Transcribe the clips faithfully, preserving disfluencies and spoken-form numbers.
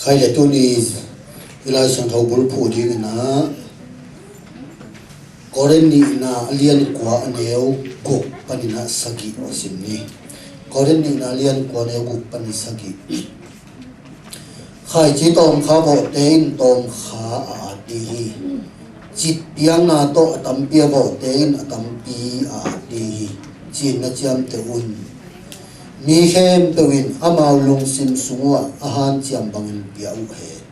Ai le tuni i Lai Siangtho bulphuh dingin ah Korin nihna a lian kua a neu guk panin ah sagih sim ni. Korin nihna a lian kua a neu guk panin sagih. Khaici tawmkha vawhte in tawmkha a at ding hi. Cit piakna tawh a tampi a vawhte in a tampi a at ding hi, ci-in na ciamteh un. Mi khempeuh in amau lungsim sung uh ah a hanciam bangin pia uh hen.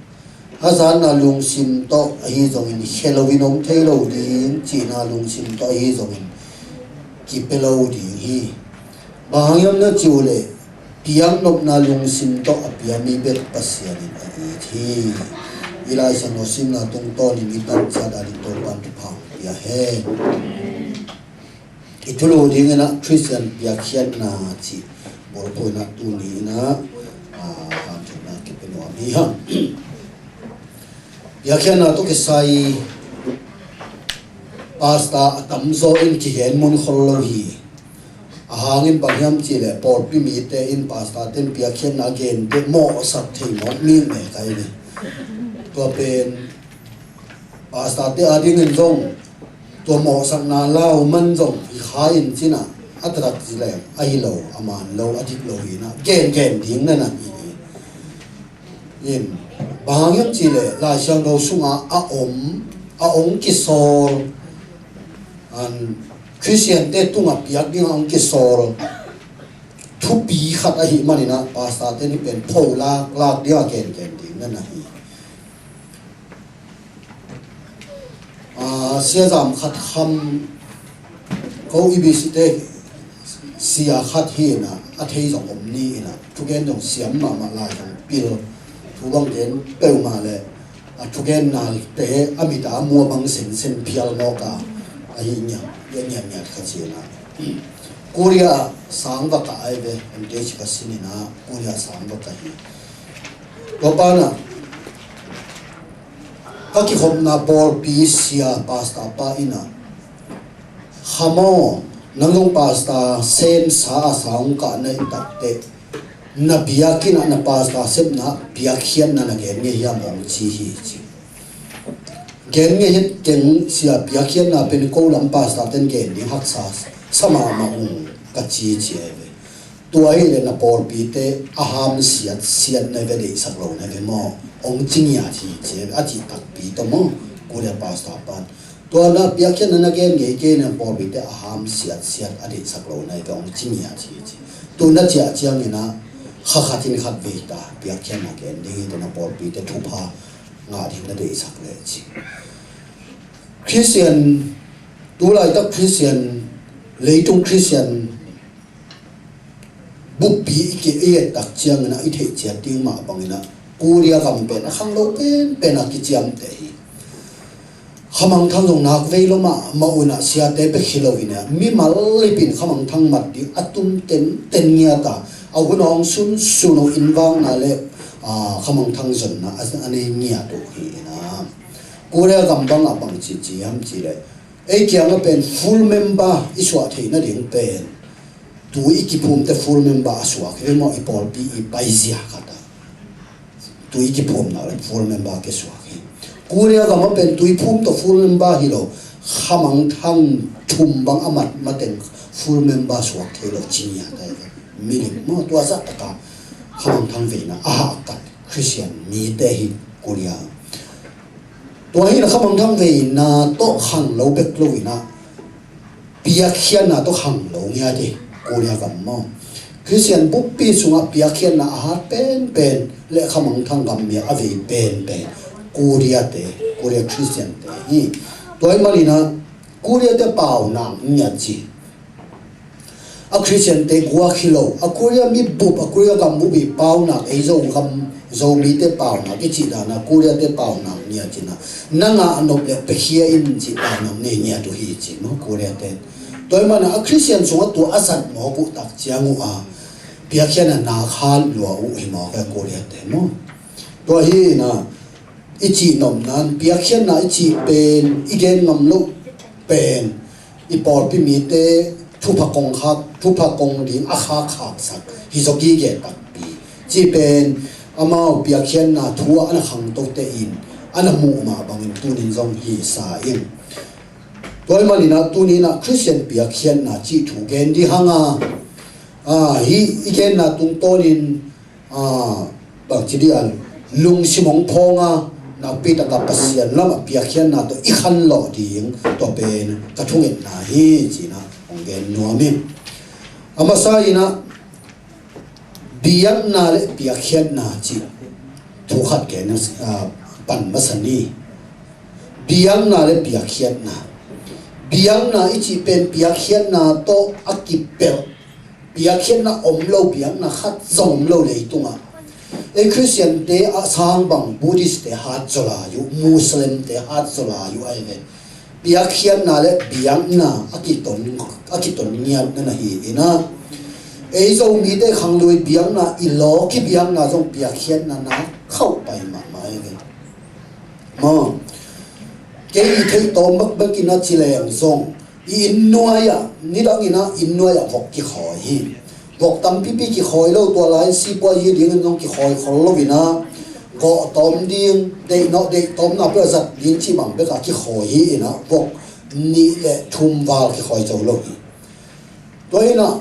Hazatna lungsim tawh ahi zongin khia loin om thei lo ding, cihna lungsim tawh ahi zongin kipia lo ding hi. Bang hang hiam na cih uh leh piaknopna lungsim tawh a pia mi bek Pasian in a it hi. I Lai Siangtho simna tungtawnin i tan ciat a ding Topa'n thupha pia hen. I thulu dingin ah Khristian piakkhiatna cih bulphuh in ah tuni in ah, ah, hanthawnna kipia nuam hi hang. Piakkhiatna tawh kisai pastor a tamzaw in kigen mun khol lo hi. A hangin bang hiam cih leh pawlpi mite in pastor ten piakkhiatna a gen teh mawhsak thei mawk mi mei kai ni. Tua pen pastor te a dingin zong tua mawhsakna lau man zong i kha in cin ah a taktak ci leng ahi lo, a man lo, a dik lo hi in ah gen gen ding na na hi hi. In bang hang hiam cih leh Lai Siangtho sungah a om, a ong kisawl, an Khristiante tungah piak dingah ong kisawl thupi khat ahih manin ah pastor te ni pen pho lak lak dingah gen gen ding na na hi. Ah, Sia Zam Khat Kham ko i B C te sia khat hi in ah, a thei zong om ni in ah, thugen zong siam mahmah lai zong pil, thu bang gen peuhmah leh a thugen nalte a mit a mua bang sensen phial mawk a, ahi ngiat ngiat ngiat kha ci in ah. Korea ah sang va kah ai ve, M T H ka sin in ah Korea ah sang va kah hi. Tua pan ah ka kikhopna pawlpi sia pastor pa in ah, "Kham aw, nang zong pastor semsa a sang kah na hih takteh na biakinn ah na pastor sepna piakkhiatna na gen ngei hiam?" hong ci hi ci. "Gen ngei hi keng sia, piakkhiatna pen ko lam pastor ten gen ding haksa sa mahmah ung," ka ci ci ai ve. "Tua hi leh na pawlpite a hamsiat siat na ve, deihsak lo na ve maw?" hong ci ngiat hi ci ai ve, a cih takpi tawh maw, Korea pastor pan. "Tua na piakkhiatna na gen ngei kei na pawlpite a hamsiat siat a deihsak lo na ve," hong ci ngiat hi ci. Tu na ciah ciangin ah kha khat in khat vei ta piakkhiatna gen ding hi teh na pawlpite thupha ngah ding na deihsak leh ci. Khristian, tu laitak Khristian, leitung Khristian buppi i ki-, i et tak ciangin ah i theih ciat ding mah bangin ah Korea gam pen a khanglo penpen a kiciamteh hi. Khamangthang zong nak vei lo mahmah un ah siate bek hi lo in ah mimal lipin khamangthang mat ding a tum tenten ngiat a, a hun a hong sunsun uh innvakna le, ah, khamangthang zonna a, a nei ngiat uh hi in ah. Korea gam bangah bang ci ci hiam cih leh, ei kiangah pen full member i suah theih nading pen tui i kiphumte full member a suak hi maw, i pawlpi i paizia khat ah. Tui i kiphumna le full member kisuak hi. Korea gamah pen tuiphum tawh full member hi lo, khamangthang thum bang a mat mateng full member suak thei lo ci ngiat ai ve. Milim maw, tua zah takah khamangthang veina a hahkat Khristian mite hi Korea. Tua hi in ah khamangthang veina tawh khang lo bek lo in ah piakkhiatna tawh khang lo ngiat hi Korea gam maw. Khristian buppi sungah piakkhiatna a hat penpen le khamangthang gam mi a vei penpen Korea te, Korea Khristian te hi. Tua ahih manin ah Korea te paunak ngiat ci. A Khristian te guak hi lo, a Korea mi bup, a Korea gam bup i paunak, ei Zogam, Zomite paunak i cih dan a Korea te paunak ngiat in ah, na ngah nop le piakhia in cih paunak nei ngiat uh hi ci maw Korea te. Tua ahih manin ah a Khristian sungah tua a zat mawk uh tak ciang uh a piakkhiatna nak hat lua uh hi mawk a Korea te maw. Tua hi in ah i cih nopna in piakkhiatna i cih pen i gen ngam loh pen i pawlpi mite thupha kong khak, thupha kong ding a khakkhaksak hi zaw gige takpi. Cih pen amau piakkhiatna thu ah a na khangtote in a na muh mah bangin tunin zong hi sa ing. Tua ahih manin ah tunin ah Khristian piakkhiatna cih thu gen dih hang a, a, hih i genna tungtawnin, a, bangci dih a, lungsim hong phawng a, nakpi taka Pasian lamah piakkhiatna tawh i khanlawh ding, tua pen ka thungetna hi ci-in ah hong gen nuam ing. A masa in ah biakna le piakkhiatna cih thu khat gen, a, pan masa ni. Biakna le piakkhiatna. Biakna i cih pen piakkhiatna tawh a kipelh, piakkhiatna om lo biakna khat zong om lo leitungah. Ei Khristiante a sang bang Buddhist-te hat zaw lai uh, Muslim-te hat zaw lai uh ahi ve. Piakkhiatna le biakna a kiton, a kiton ngiat na na hi in ah, ei Zomite khanglui biakna, i lawki biakna zong piakkhiatna na khauh pai mahmah ahi ve. Maw, kei i theih tawm bekbek in ah ci leng zong, i inn nuai ah, nidang in ah inn nuai ah vok kikhawi hi. Vok tampipi kikhawi lo, tua lai sipuai hi dingin zong kikhawi khol lo in ah, gawh tawm ding, deih nawh, deih tawmna peuh a zat ding cih bang bek a kikhawi hi in ah, vok nih le thum val kikhawi zo lo hi. Tua in ah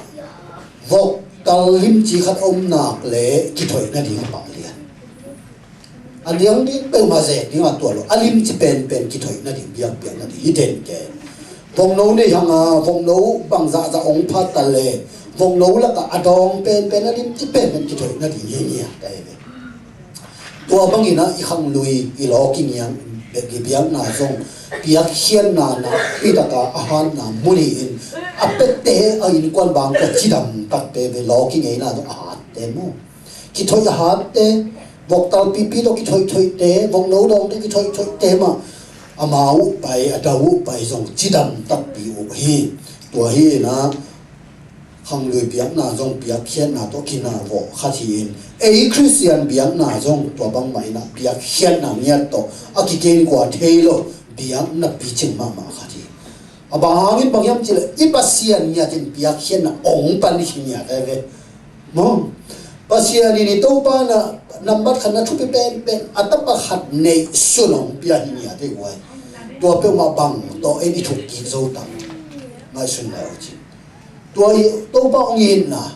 vok tal limci khat a om nak leh kithoih nading a pang lian. A liang ding peuhmah zek ding a tuah lo, a limci penpen kithoih nading, biakpiak nading hi den ke. Vokno nei hang a, vokno bangzahzah hong phat ta leh, vokno lakah a dawng penpen, a limci penpen kithoih nading hi ngiat ahi ve. Tua bangin ah i khanglui, i lawki ngiat, biakna zong piakkhiatna nakpi taka a hatna mun hi in, a pette a innkuan bang tawh cidam takte ve, lawki ngeina zong a hatte maw. Kithoih a hatte, vok talpipi tawh kithoihthoihte, vokno dawngte kithoihthoihte mah, a mau uh pai, a dau uh pai zong cidam takpi uh hi. Tua hi in ah khanglui biakna zong piakkhiatna tawh kinavawh khat hi in, ei Khristian biakna zong tua bangmah in ah piakkhiatna ngiat tawh a kikenkua thei lo biakna picing mahmah khat hi. A bang hangin bang hiam cih leh i Pasian ngiat in piakkhiatna hong pan i hi ngiat ahi ve. Maw, Pasian in i Topa in ah nambat khat na thupi penpen a tapa khat neihsun hong pia hi ngiat ahi guai. Tua peuhmah bang tawh en i thuk kik zo tam. Ngaihsun lai uh cin. Tua i Topa hong itna,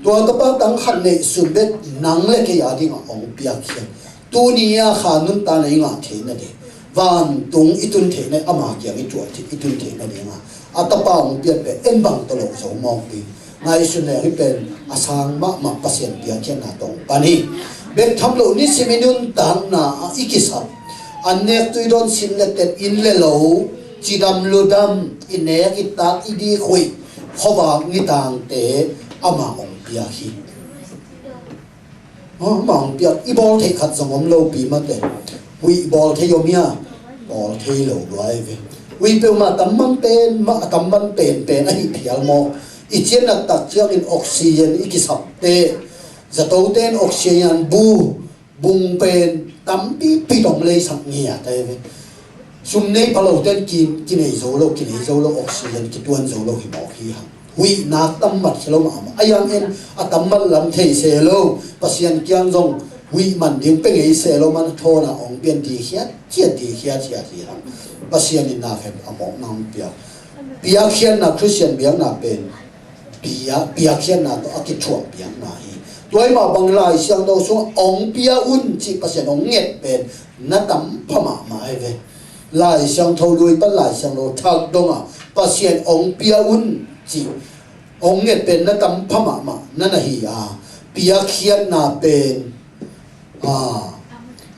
tua tapa tang khat neihsun bek nang le kei a dingah hong piakkhiat. Tuni a kha nuntakna i ngah theih nading, vantung i tun theih nading, ama kiang i tuah theih, i tun theih nading a, a tapa hong piak pen en bang tawh lo zo mawk ding. Ngaihsun leng hih pen a sang mahmah Pasian piakkhiatna tawh hong pan hi. Bek tham lo nisim i nuntakna ah i kisap, an nek tui dawn, sin le tet, inn le lo, cidam ludam, i nek i tak, i dik huih, khuavak nitangte amah hong piak hi. Amah hong piak, i bawl theih khat zong om lo pi mate. Huih bawl thei om hia? Bawl thei lo lua hi ve. Huih peuhmah a tam man pen mah, a tam man penpen ahi phial mawk. I cian naktak ciangin oxygen i kisapte, zatote in oxygen an bu, bung pen tampipi tawh hong leisak ngiat ahi ve. Sum nei pha lote in ki, kinei zo lo, kinei zo lo, oxygen kituan zo lo hi mawk hi hang. Huih nak tam mat khia lo mahmah. A yang en a tam mat lam thei se lo. Pasian kiang zong huih man ding pe ngei se lo, man thawn a hong pian dikhiat, khiat dikhiat, khiat hi hang. Pasian in nak hem a mawkna hong piak. Piakkhiatna, Khristian biakna pen pia, piakkhiatna tawh a kithuah piakna hi. Tua hi mah bang Lai Siangtho sungah hong pia un cih Pasian hong nget pen na tam pha mahmah ahi ve. Lai Siangtho lui pan Lai Siangtho thak dongah Pasian hong pia un cih, hong nget pen na tam pha mahmah na na hi a, piakkhiatna pen, a,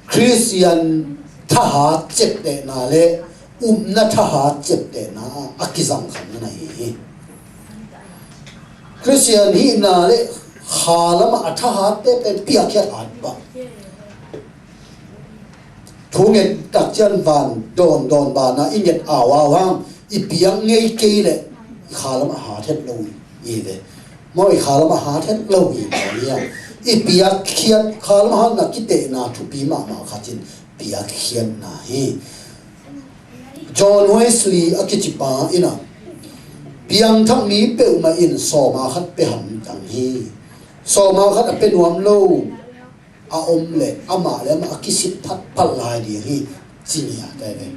Khristian thahat ceptehna le upna thahat ceptehna a kizang khat na na hi hi. Khristian hihna le kha lamah a thahatte pen piakkhiat hat pah. Thu nget tak ciang van dawn dawn bana i nget au au hang, i piak ngei kei leh i kha lamah hat het lo hi ve. Maw, i kha lamah hat het lo hi maw nia. I piakkhiat, kha lamah hatna kitehna thupi mahmah khat in piakkhiatna hi. John Wesley a kicipa in a, piangthak mi peuhmah in sawma khat pe hamtang hi. Sawma khat a pe nuam lo. a om le amah le amah a kisik phatphat lai ding hi, ci ngiat ahi ve.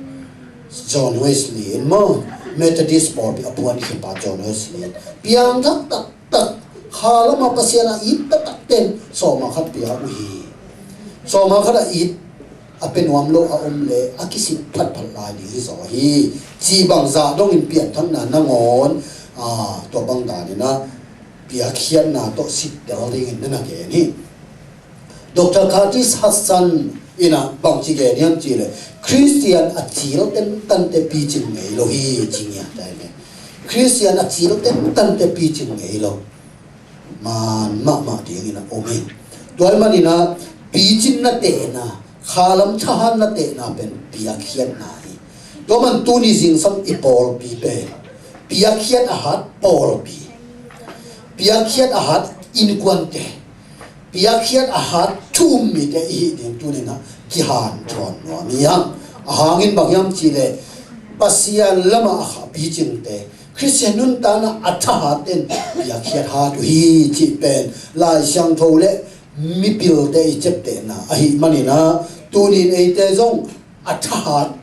John Wesley in maw, Methodist pawlpi a puan khia pa John Wesley in piangthak taktak, kha lamah Pasian a it taktakte'n sawma khat pia uh hi. Sawma khat a it, a pia nuam lo a om le a kisik phatphat lai ding hi zaw hi, ci bangzah dongin pianthakna nangawn, a, tua bang danin a piakkhiatna tawh sittel dingin na na gen hi. Doctor Curtis Hudson in a bangci gen hiam cih leh, Khristian a cil tentante picing ngei lo hi, ci ngiat ahi ve. Khristian a cil tentante picing ngei lo. Man mahmah dingin a om hi. Tua ahih manin a picing na tehna, khalam thahat na tehna pen piakkhiatna hi. Tua man tuni zingsang i pawlpi pen piakkhiat a hat pawlpi, piakkhiat a hat innkuante, piakkhiat a hat thu um mite i hih ding tuni-in a kihanthawn nuam hi hang. A hangin bang hiam cih leh Pasian lamah a kha picingte, Khristian nuntakna a thahatte'n piakkhiat hat uh hi cih pen Lai Siangtho le mipilte i ciaptehna ahih manin a, tuni-in eite zong a thahat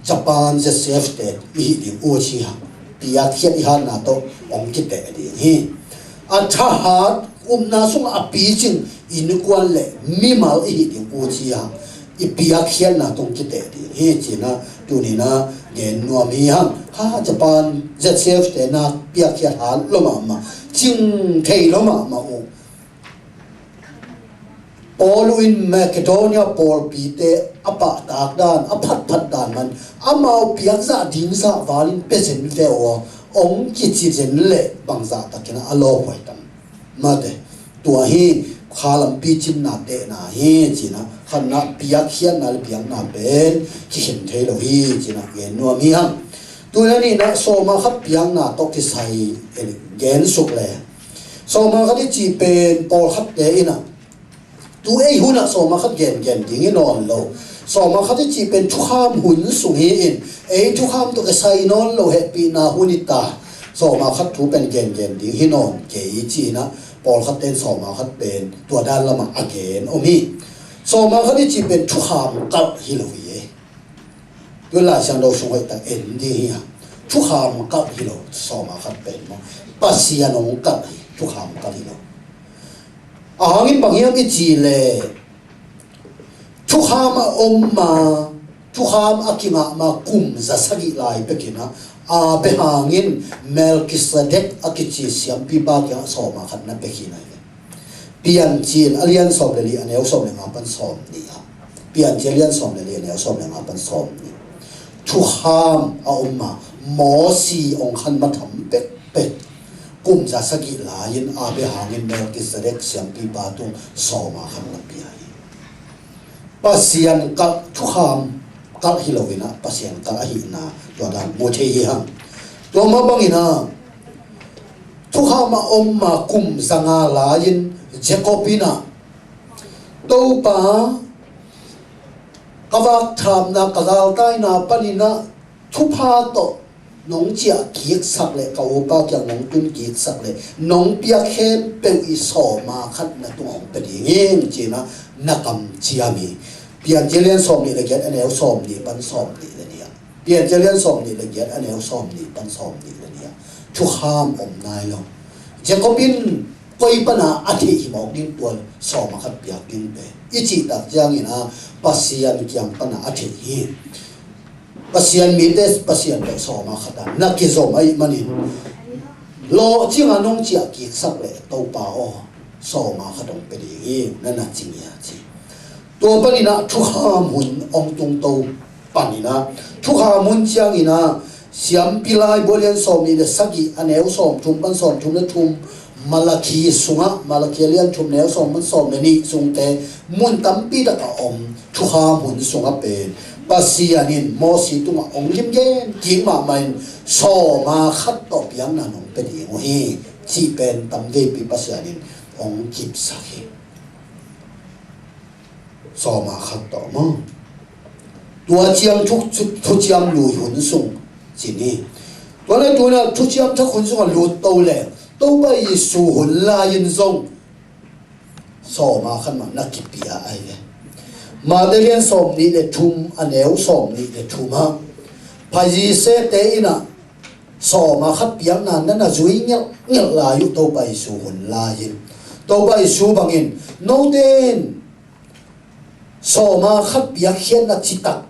Japan Z C F te i hih ding uh hi hang. Piakkhiat i hatna tawh hong kiteh ding hi. A thahat upna sungah a picing innkuan le mimal i hih ding uh hi hang. I piakkhiatna tawh hong kiteh ding hi, ci-in a tuni-in a gen nuam hi hang. Kha Japan Z C F te na piakkhiat hat lo mahmah, cing thei lo mahmah uh. Paul in Macedonia pawlpite a pahtak dan, a phatphat dan man, amau piakzah ding zah valin pia zen ve aw, hong kici zen leh bangzah takin a lawphuai tam. Mate, tua hi khalam picingna tehna hi, ci-in a khatna piakkhiatna le piakna pen kikhen thei lo hi, ci-in a gen nuam hi hang. Tua hi a nihna sawma khat piakna tawh kisai gen suk le. Sawma khat i cih pen pawlkhatte in a, tu ei hun ah sawma khat gengen ding hi nawn lo. Sawma khat i cih pen thukham hun sung hi in, ei thukham tawh kisai nawn lo, hehpihna hun hi ta. Sawma khat thu pen gengen ding hi nawn kei, ci-in a pawlkhatte'n sawma khat pen tua dan lamah a gen om hi. Sawma khat i cih pen thukham kalh hi lo hi e. Tua Lai Siangtho sung hoihtak en ding hi hang. Thukham kalh hi lo, sawma khat pen maw, Pasian hong kalh hi, thukham kalh hi lo. A hangin bang hiam i cih leh, thukham a om ma, thukham a kingah ma kum za sagih lai pek in a, Abraham in Melkisedek a kici siampipa kiangah sawma khat na pia khin ahi ve. Piancil a lian sawm le li, a neu sawm le nga pan sawm nih ah. Piancil a lian sawm le li, a neu sawm le nga pan sawm nih. Thukham a om ma, Mosi hong khan ma tham pekpek kum za sagih lai-in Abraham in Melkisedek siampipa tung sawma khat na pia hi. Pasian kalh, thukham kalh hi lo-in a, Pasian kalh ahihna tua dan mu thei hi hang. Tua mah bangin a, thukham a om ma kum za nga lai-in Jacob in a, Topa, ka vakthapna, ka galtaina panin a, thupha tawh nong ciah kiksak leh, ka upa kiang nong tun kiksak leh, nong piak khempeuh i sawma khat na tungah hong pia ding hi, ci-in a na kamciam hi. Piancil a lian sawm nih le giat, a neu sawm nih pan sawm nih le nih ah. Piancil a lian sawm nih le giat, a neu sawm nih pan sawm nih le nih ah. Thukham om nai lo. Jacob in koi pan a a theih hi mawk ding, tua sawma khat piak ding pen. I cih tak ciangin a, Pasian kiang pan a a theih hi. Pasian mite, Pasian tawh sawma khat a na kizom ahih manin, lawhcing a nong ciah kiksak leh Topa aw, sawma khat hong pia ding hi, na na ci ngiat hi. Tua panin a thukham hun hong tungto panin a, thukham hun ciangin a, Siampi Laibu a lian sawm nih le sagih, a neu sawm thum pan sawm thum le thum, Malakhi sungah, Malakhi a lian thum, neu sawm pan sawm le nih sungte, mun tampi tak a om thukham hun sungah pen Pasian in Mosi tungah hong lim gen kik mahmah in, sawma khat tawh piakna nong pia ding uh hi, cih pen tam veipi Pasian in hong kipsak hi. Sawma khat tawh maw. Tua ciang thu, thu, thuciam lui hun sung ci ni. Tua leh tu-in a thuciam thak hun sungah lut to leh, Topa Jesu hun lai-in zong Sawm a khat mah na kipia ahi ve. Mate lian sawm nih le thum, a neu sawm nih le thum ah Pharisee te in ah sawm a khat piakna na na zui ngelh ngelh lai uh Topa Jesu hun lai in. Topa Jesu bangin, note in sawm a khat piakkhiatna citak,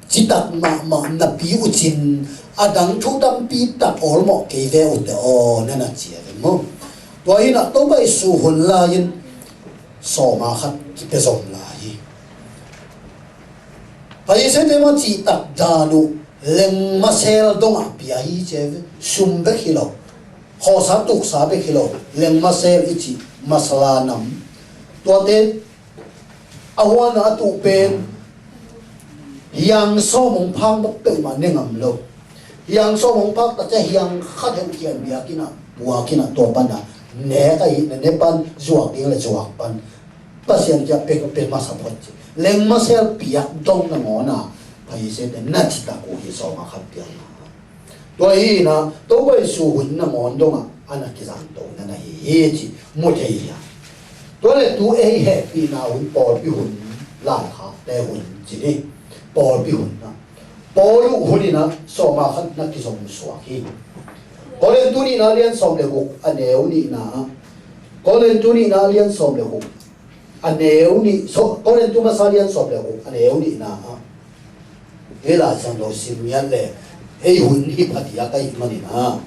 citak mahmah napi uh cin, a dang thu tampi tak awlmawh kei ve uh teh aw, na na ci a ve maw. Tua in ah Topa Jesu hun lai in sawm a khat kipia zom lai hi. Pharisee te mah cihtak dan uh lengmasel dongah pia hi ci a ve. Sum bek hi lo, khawsa tuksa bek hi lo, lengmasel i cih masala nam, tuate a huan a tuh pen hiang sawm hong phak bek peuhmah ne ngam lo. Hiang sawm hong phak tak ciang hiang khat heuh khian biakinn ah puak in ah tua pan ah nek ahih na ne pan zuak ding le zuak pan Pasian kiang pia, pia masa phot ci. Lengmasel piak dong nangawn a Pharisee te na citak uh hi sawm a khat piakna. Tua hi in ah Topa Jesu hun nangawn dongah a na kizangto na na hi hi ci mu thei hi a. Tua le tu ei hehpihna hun pawlpi hun, laikhakte hun ci hi. Pawlpi hun ah Paul uh hun in ah sawm a khat na kizom suak hi. Korintu nihna lian sawm le guk a neu nihna ah, Korintu nihna lian sawm le guk a neu nih, so, Korintu masa lian sawm le guk a neu nihna ah, hih Lai Siangtho sim ngiat le ei hun hi phadiak ahih manin ah,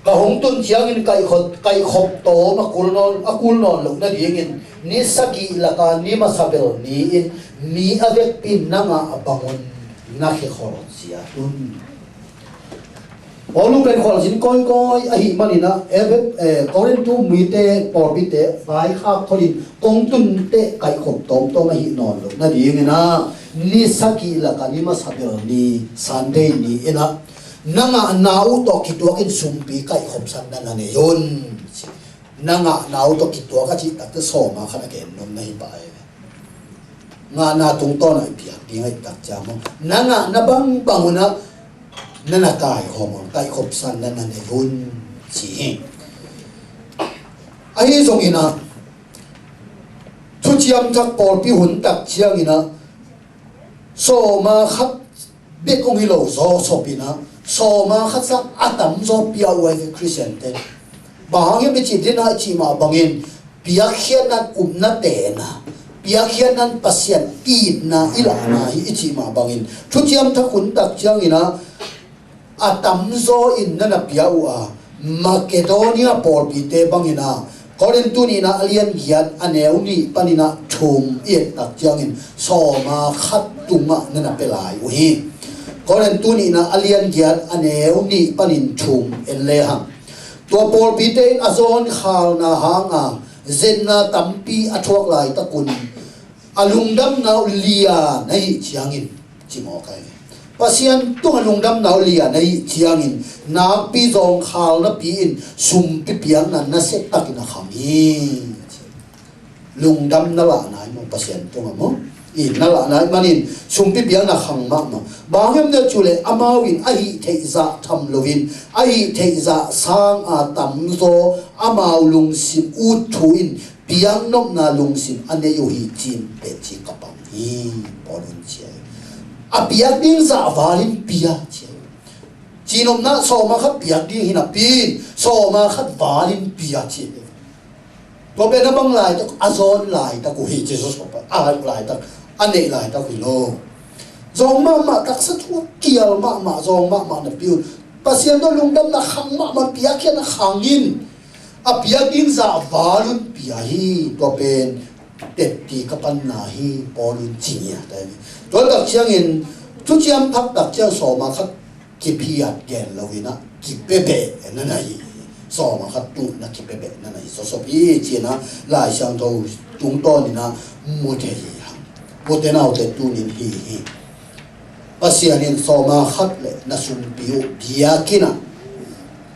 ka hong tun ciangin kaihkhop, kaihkhop tawm a kul nawn, a kul nawn loh nadingin ni sagih laka ni masa bel ni-in mi a vekpi na ngah bangun na khe kholzia tun. Paul uh pen khualzin kawikawi ahih manin ah, Efesa, eh, Korintu mite, pawlpite vaikhak kholin kong tun teh kaihkhop tawmtawm ahih nawn loh nadingin ah ni sagih laka ni masa bel ni, Sunday ni-in ah na ngahna uh tawh kituakin sumpi kaihkhopsan na na nei un. Na ngahna uh tawh kituak a cih takte sawm a khat a gen nuam na hi pah hi. Ngahna tungtawn ah i piak ding ahih tak ciang maw, na ngahna bangbang un ah na na kaikhawm un, kaihkhopsan na na nei un ci hi. Ahi zongin ah Thuciam Thak pawlpi hun tak ciangin ah sawm a khat bek hong hi lo zaw sop in ah sawm a khat sang a tamzaw pia uh ahi ve Khristian te. Bang hang hiam i cih ding ah i cih mah bangin piakkhiatna upna tena, piakkhiatna Pasian itna i lahna hi i cih mah bangin Thuciam Thak hun tak ciangin ah a tamzaw in na na pia uh a, Makedonia pawlpite bangin ah Korintu nihna a lian giat a neu nih panin ah thum i et tak ciangin sawm a khat tungah na na pia lai uh hi. Korintu nihna a lian giat a neu nih panin thum en lehang, tua pawlpite in a zawnkhalna hanga zetna tampi a thuak laitak un a lungdamna uh lian ahih ciangin, ci mawk ahi ve. Pasian tungah lungdamna uh lian ahih ciangin nakpi zawngkhal napi-in sumpi piakna nasia takin a khang hi. Lungdam na lahna hi maw, Pasian tungah maw, i na lahna ahih manin sumpi piakna khang mahmah. Bang hiam na cih leh amau in a hih theih zah tham loin a hih theih zah sanga tamzaw amau lungsim ut thu in piaknopna lungsim a nei uh hi cih pen ci ka pang hi. Paul un ci a hi. A piak ding zah valin pia ci a hi. Cihnopna sawm a khat piak ding hi napi-in sawm a khat valin pia ci a hi. Tua pen a bang laitak, a zawn laitak uh hi. Jesuh sawm a, a laitak, a neih laitak uh hi lo. Zawng mahmah, taksa thu a kial mahmah, zawng mahmah napi un Pasian tawh lungdamna khang mahmah, piakkhiatna khang in a piak ding zah valun pia hi. Tua pen tepti ka panna hi, Paul un ci ngiat a hi. Tua tak ciangin Thuciam Thak tak ciang sawm a khat kiphiat gen loin ah kipia beh na na hi. Sawm a khat tuhna kipia beh na na hi sawsawp hi ci-in ah Lai Siangtho tungtawnin ah mu thei hi hang. Ute naute, tuni-in hi hi. Pasian in sawm a khat le na sumpi uh biakinn ah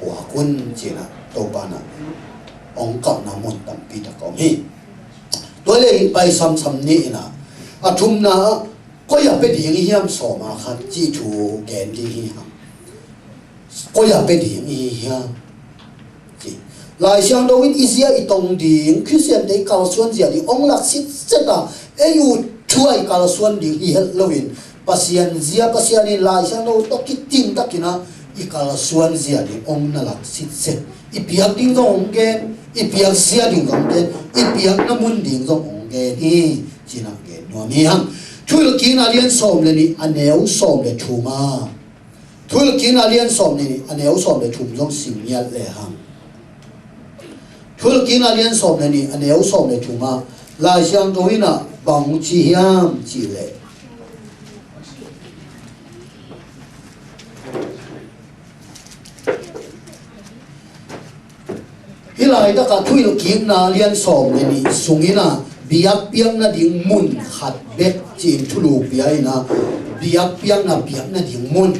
puak un ci-in ah Topa in ah hong kamna mun tampi tak a om hi. Tua leh hih Pai Samsam nih in ah a thumna ah koi ah pia ding i hiam sawm a khat cih thu gen ding hi hang. Koi ah pia ding i hi hiam ci. Lai Siangtho in i zia i tong ding, Khristiante i kalsuan zia ding hong lak sitset a, ei u thu a i kalsuan ding hi het loin, Pasian zia, Pasian in Lai Siangtho tawh kiting takin a i kalsuan zia ding hong na lak sitset. I piak ding zong hong gen, i piak zia ding zong hong gen, i piakna mun ding zong hong gen hi, ci-in a gen nuam hi hang. Thuhilhkikna a lian sawm le nih, a neu sawm le thum a. Thuhilhkikna a lian sawm le nih, a neu sawm le thum zong sim ngiat le hang. Thuhilhkikna a lian sawm le nih, a neu sawm le thum ah Lai Siangtho in a bang ci hiam cih leh, hih laitak ah Thuhilhkikna a lian sawm le nih sungin a biakpiakna ding mun khat bek ci-in thulu pia in a, biakpiakna piakna ding mun,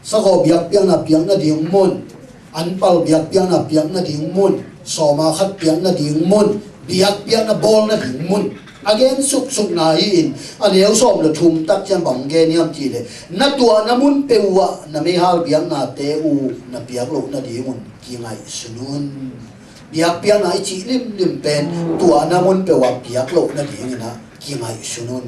sakawh biakpiakna piakna ding mun, anpal biakpiakna piakna ding mun, sawma khat piakna ding mun, biakpiakna bawlna ding mun a gen suksukna hi-in, a neu sawm le thum tak ciang bang gen hiam cih leh, na tuahna mun peuh uh ah na meihal biaknate uh na piak loh nadingun kingaihsun un. Biakpiakna i cih limlim pen tuahna mun peuh ah piak loh nadingin a kingaihsun un.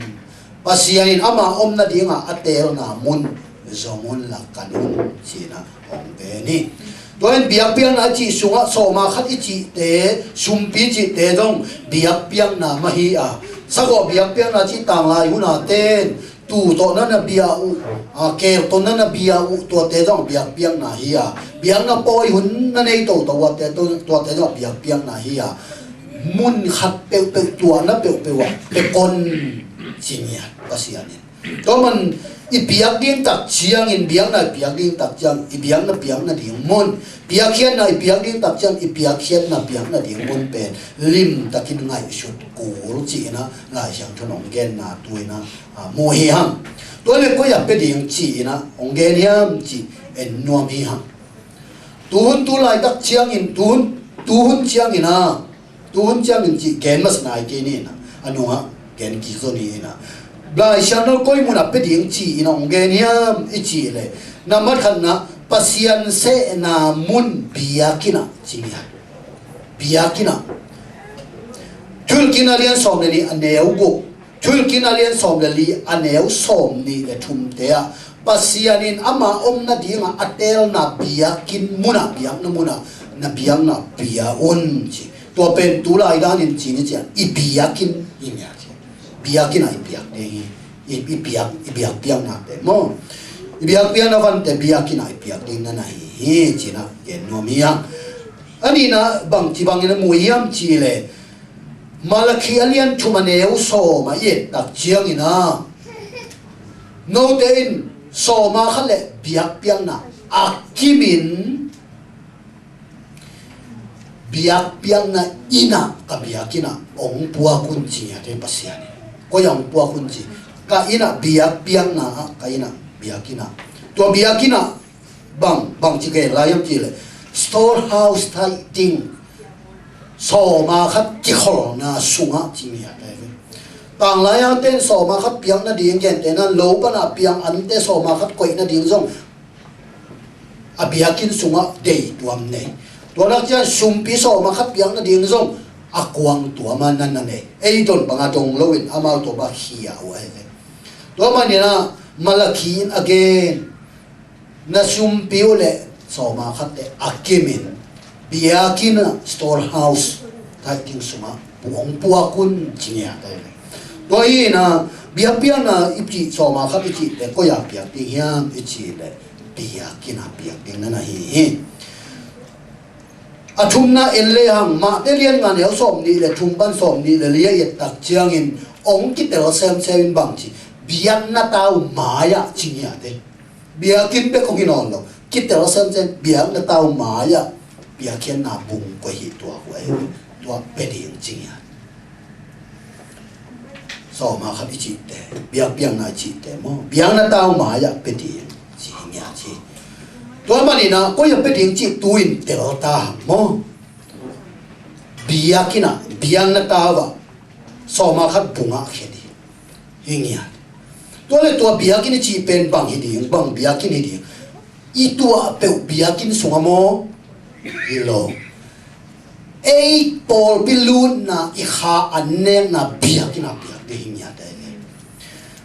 Pasian in ama om nading a a teelna mun zong un la kan un, ci-in a hong gen hi. Tua in biakpiakna i cih sungah sawma khat i cihte, sumpi cihte zong biakpiakna mah hi a, sakawh biakpiakna cih tanglai hun a ten tu tawh na na bia uh, a, keel tawh na na bia uh, tuate zong biakpiakna hi a, biakna pawi hun na nei toto uh a, tuate zong biakpiakna hi a, mun khat peuhpeuh, tuahna peuhpeuh ah pia kon, ci ngiat Pasian in. Tua man i piak ding tak ciangin, biakna i piak ding tak ciang, i biakna piakna ding mun, piakkhiatna i piak ding tak ciang, i piakkhiatna piakna ding mun pen limtakin ngaihsut kul, ci-in a Lai Siangtho in hong genna tu-in a, a, mu hi hang. Tua le koi ah pia ding ci-in a hong gen hiam cih en nuam hi hang. Tuhun tu laitak ciangin, tuhun, tuhun ciangin a, tuhun ciangin cih gen masa nai kei ni in a, a nungah gen kik zaw ni in a. Lai Siangtho koi mun ah pia ding ci-in a hong gen hiam i cih leh, nambat khatna, Pasian sehna mun biakinn ah ci ngiat. Biakinn ah. Thuhilhkikna a lian sawm le nih a neu guk, Thuhilhkikna a lian sawm le li a neu sawmnih le thumte ah Pasian in ama om nadingah a teelna biakinn munah, biakna munah na biakna pia un ci. Tua pen tulai danin ci ni cian i biakinn hi ngiat hi. Biakinn ah i piak ding hi. I, i piak, i biakpiaknate maw, i biakpiakna vante biakinn ah i piak ding na na hi hi, ci-in a gen nuam hi hang. A nihna bangci bangin a mu hiam cih leh, Malakhi a lian thum a neu sawm ah i et tak ciangin a, note in sawma khat le biakpiakna a kimin, biakpiakna inn ah, ka biakinn ah hong puak un ci ngiat hi Pasian in. Koi ah hong puak un ci? Ka inn ah, biakpiakna ah, ka inn ah, biakinn ah. Tua biakinn ah bang, bangci gen lai hiam cih leh, storehouse tithing, sawma khat kikholhna sungah ci ngiat hi. Tanglai a ten sawma khat piak nading, gentehna lo pan a piang ante sawma khat koih nading zong a biakinn sungah deih tuam nei. Tua nak ciang sumpi sawma khat piak nading zong a kuang tuam a na na nei. Ei don bang a dong loin amau tua bang khia uh ahi ve. Tua manin a Malakhi in a gen, na sumpi uh le sawma khat le a kimin, biakinn ah, storehouse, tithing sungah hong puak un ci ngiat ahi ve. Tua hi in a, biakpiakna i cih, sawma khat i cihte koi ah piak ding hiam i cih leh, biakinn ah piak ding na na hi hi. A thumna en le hang, Mate lian nga neu sawmnih le thum pan sawmnih le li a i et tak ciangin hong kitel semsem in bangci, biakna tau mai-ah ci ngiat hi. Biakinn bek hong hi nawn lo, kitel semsem, biakna tau mai-ah biakpiakna bung koi hi, tua kua hi, tua pia ding ci ngiat. Sawma khat i cihte, biakpiakna i cihte maw, biakna tau mai-ah pia ding ci ngiat ci. Tua manin a koi ah pia ding cih tu-in tel ta hang maw. Biakinn ah, biakna tau ah, sawma khat bungah khia ding hi ngiat. Tua le tua biakinn i cih pen bang hi ding, bang biakinn hi ding? I tuah peuh biakinn sungah maw? Hi lo. Ei pawlpi lutna i kha an nekna biakinn ah piak ding hi ngiat ei ve.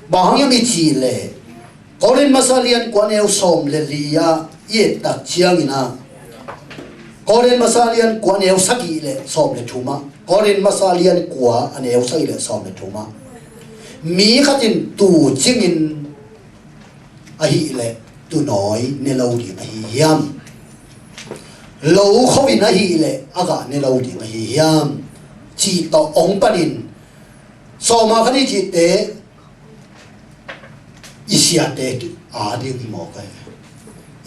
Bang hang hiam i cih leh Korin masa lian kua neu sawm le li ah i et tak ciangin ah, Korin masa lian kua neu sagih le sawm le thum ah, Korin masa lian kua a neu sagih le sawm le thum ah, mi khat in tuu cingin ahih leh tuunawi ne lo ding ahi hiam? Lo kho in ahih leh a gah ne lo ding ahi hiam? Cih tawh hong panin sawma khat i cihte i siate a ding hi mawk a,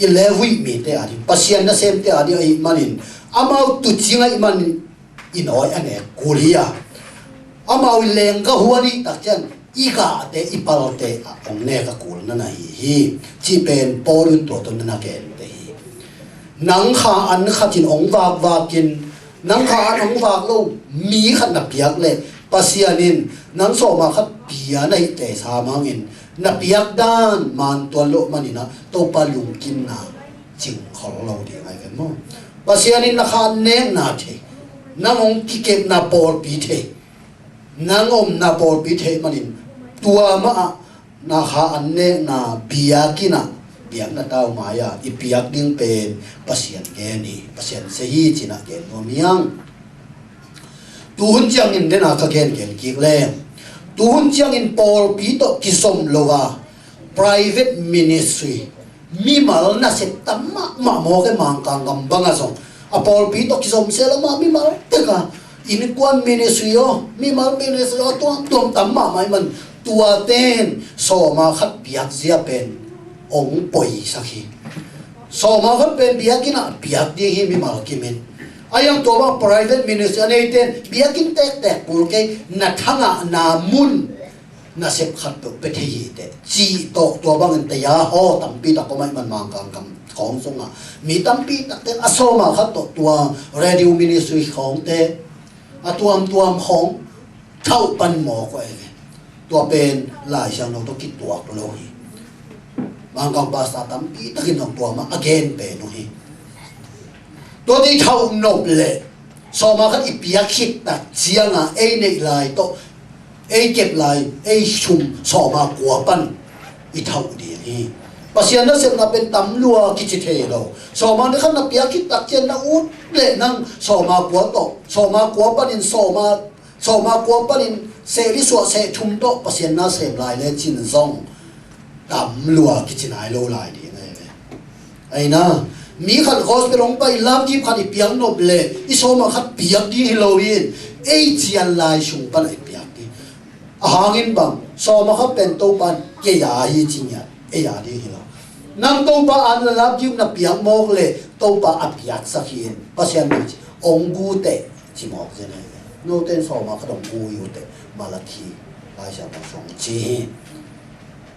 i Levi mite a ding, Pasian nasemte a ding ahih manin, amau tuucing ahih manin i nawi a nek kul hi a, amau i leenggah huan i hih tak ciang i gahte i palte ah hong nek a kul na na hi hi, cih pen Paul in tua tawh na na gente hi. Nang kha an khat in hong vakvakin, nang kha an hong vak lo mi khat na piak leh Pasian in nang sawma khat pia na hih teh sam hangin na piak dan man tuan loh manin ah Topa lungkimna cing khol lo ding ahi ve maw? Pasian in na kha an nekna thei, nang hong kikepna pawlpi thei, nang omna pawlpi thei manin tua mah ah na kha an nekna biakinn ah, biakna tau mai-ah i piak ding pen Pasian gen hi, Pasian sia hi ci-in ah gen nuam hi hang. Tuhun ciangin den a ka gengen kik leng, tuhun ciangin pawlpi tawh kizom lo a private ministry, mimal nasep tam mahmah mawk e, Mangkang gam bangah zong a pawlpi tawh kizom sel a, amah mimal tek a innkuan ministry aw, mimal ministry aw, tuamtuam tam mahmah ahih man tuate in sawma khat piakzia pen hong poisak hi. Sawma khat pen biakinn ah piak ding hi mimal kim in. Ahi hang tua bang private ministry a neite in biakinn tektek pul kei, na thangahna mun nasep khat peuh pia thei hi teh, cih tawh tua bangin taya haw tampi tak om ahih man Mangkang gam khawng sungah mi tampi takte in a sawma khat tawh tua radio ministry khawngte a tuamtuam khawng thauh pan mawk uh ahi ve. Tua pen Lai Siangtho tawh kituak lo hi. Mangkang pastor tampi takin zong tua mah a gen pen uh hi. Tua tawh i thauh nop leh sawma khat i piak khit tak ciangin ei neih lai tawh, ei kep lai, ei sum sawma kua pan i thauh ding hi. Pasian nasepna pen tam lua kici thei lo. Sawma khat na piak khit tak ciang na ut leh nang sawma kua tawh, sawma kua panin sawma, sawma kua panin seh li suah seh thum tawh Pasian na sem lai lecin zong tam lua kici nai lo lai ding ahi ve. Ahi na, mi khat gospel hong pai, love gift khat i piak nop leh i sawma khat piak ding hi lo in, ei cian lai sung pan i piak ding. A hangin bang, sawma khat pen Topa in kei a hi ci ngiat, ei a ding hi lo. Nang Topa an na love gift na piak mawk leh Topa a piaksak hi in, Pasian in ci hong gu teh ci mawk zen ahi ve. Note in sawma khat hong gu hi uh teh, Malakhi Lai Siangtho sung ci hi.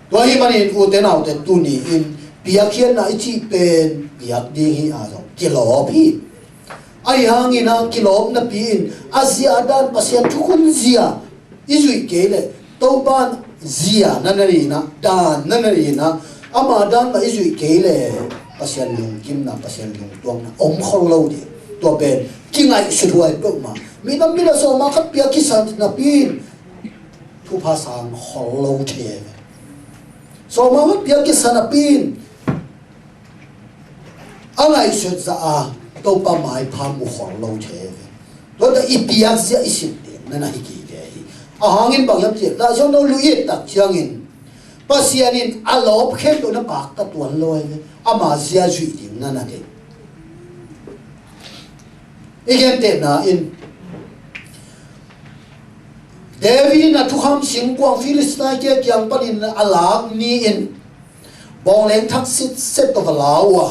Tua ahih manin ute naute, tuni in piakkhiatna i cih pen piak ding hi a zong kilawp hi. Ahi hangin a kilawp napi in a zia a dan, Pasian thukhun zia i zuih kei leh Topa in zia na na nei in ah, dan na na nei in ah, ama dan mah i zuih kei leh Pasian lungkimna, Pasian lungtuakna om khol lo ding. Tua pen kingaihsut huai peuhmah. Mi tampi in a sawma khat piak kisa napi in thupha sang khol lo thei ve. Sawma khat piak kisa napi in a ngaihsut zah a Topa maipha mu khol lo thei ve. Tua tawh i piakzia i sin ding na na hi kei ve hi. A hangin bang hiam cih leh, Lai Siangtho lu i et tak ciangin Pasian in a lawp khempeuh na pakta tuan lo ahi ve. Ama zia zuih ding na na deih. I gentehna in David in a thukham singkuang Filistin-te kiang panin a lak ni-in bawngleng thak sitset tawh va la uh a,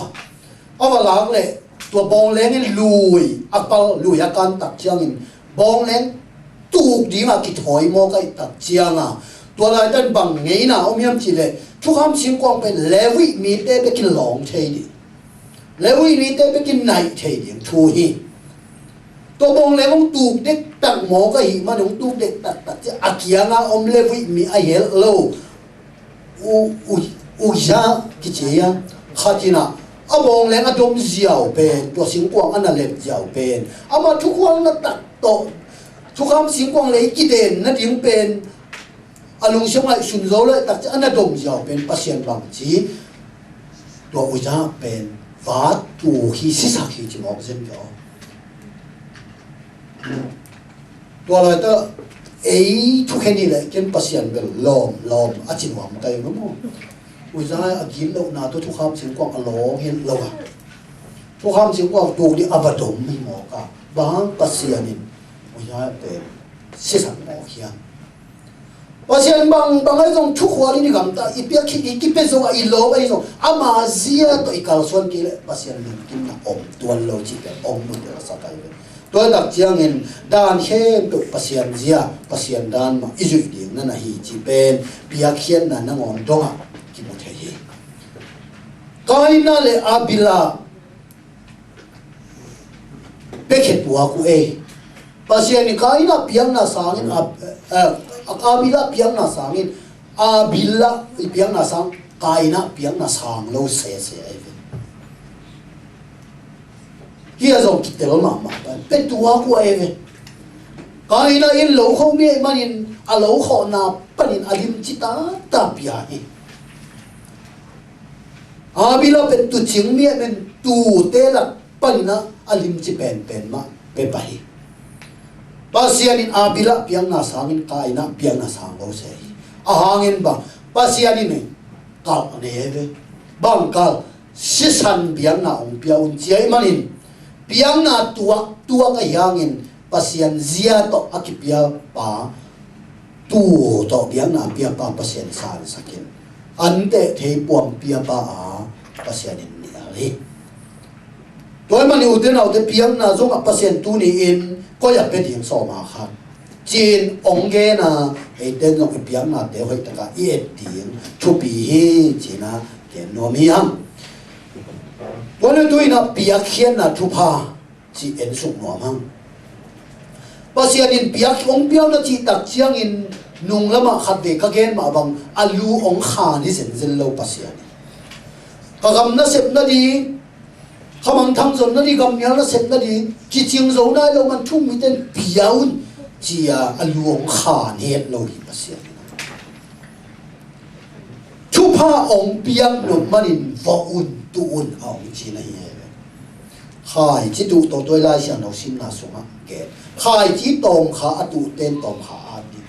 a va lak leh tua bawngleng in lui a pal, lui a kan tak ciangin bawngleng tuk dingah kithawi mawk ahih tak ciangin, tua laitak in bang ngeina om hiam cih leh thukham singkuang pen Levi mite bek in lawng thei ding, Levi mite bek in naih thei ding thu hi. Tua bawngleng hong tuk dektak mawk ahih man hong tuk dektak tak ciang a kiangah om Levi mi a helh lo, U, U, Uzzia kici a, khat in ah a bawng leng a dom ziau pen, tua singkuang a na lem ziau pen, amah thukhualna tak tawh thukham singkuang lei kiden nading pen a lungsim ngaihsun zo leh takciang a na dom ziau pen Pasian bang ci, tua Uzziah pen vat tu hi, sisak hi ci mawk zen ve aw. Tua laitak ei thukhen hi leh ken Pasian bel lawm lawm a ci nuam kai maw. Uzziah a gitlohna tawh thukham singkuang a lawng hi lo a, thukham singkuang tuk ding a va dom hi mawk a, bang hang Pasian in Uzziah pen sisak mawk hiam? Pasian bang bang ahi zong thukhual in i gamta, i piak khit, i kipia zo a, i lawp ahi zong ama zia tawh i kalsuan kei leh Pasian lungkimna om tuan lo cih pen ong mun deuh a sa kai ve. Tua tak ciangin dan khempeuh Pasian zia, Pasian dan mah i zuih ding na na hi cih pen piakkhiatna nangawn dongah kimu thei hi. Kaina le Abila piakhia tuak uh ei. Pasian in Kaina piakna sangin, a, a, Abila piakna sangin, Abila i piakna sang, Kaina piakna sang lo sese ei ve. Hia zong kitel mahmah pan pia tuak uh ei ve. Kaina in lo kho mi ahih manin a lo khawhna panin a limci tata pia hi. Abila pen tuucing mi ahih manin tuute lak panin a limci penpen mah pia pah hi. Pasian in Abila piakna sangin Kaina piakna sang lo se hi. A hangin bang Pasian in kalh nei ei ve. Bang kalh, sisan biakna hong pia un ci ahih manin piakna tuaktuak ahi hangin Pasian zia tawh a kipia pa, tuu tawh biakna pia pa Pasian sansak in, an teh thei puam pia pa a Pasian in nial hi. Tua ahih manin ute naute piakna zongah Pasian tuni-in koi a pia ding sawm a khat ci-in hong gen a, eite zong i piaknate hoih takah i et ding thupi hi ci-in a gen nuam hi hang. Tua le tu-in a piakkhiatna thupha cih en suk nuam hang. Pasian in piak hong piau na cih tak ciangin nung lamah khat vei ka gen mah bang a lu hong khan hi zenzen lo Pasian in. Ka gam nasep nading, ka mangthang zon nading, gammial nasep nading kicing zo nai lo man thu-um mite in pia un ci-a a lu hong khan het lo hi Pasian in. Thupha hong piak nop manin vawh un, tuh un a hong ci na hi e. Khaici tuh tawh tua i Lai Siangtho simna sungah gen. Khaici tawmkha a tuhte'n tawmkha a at ding,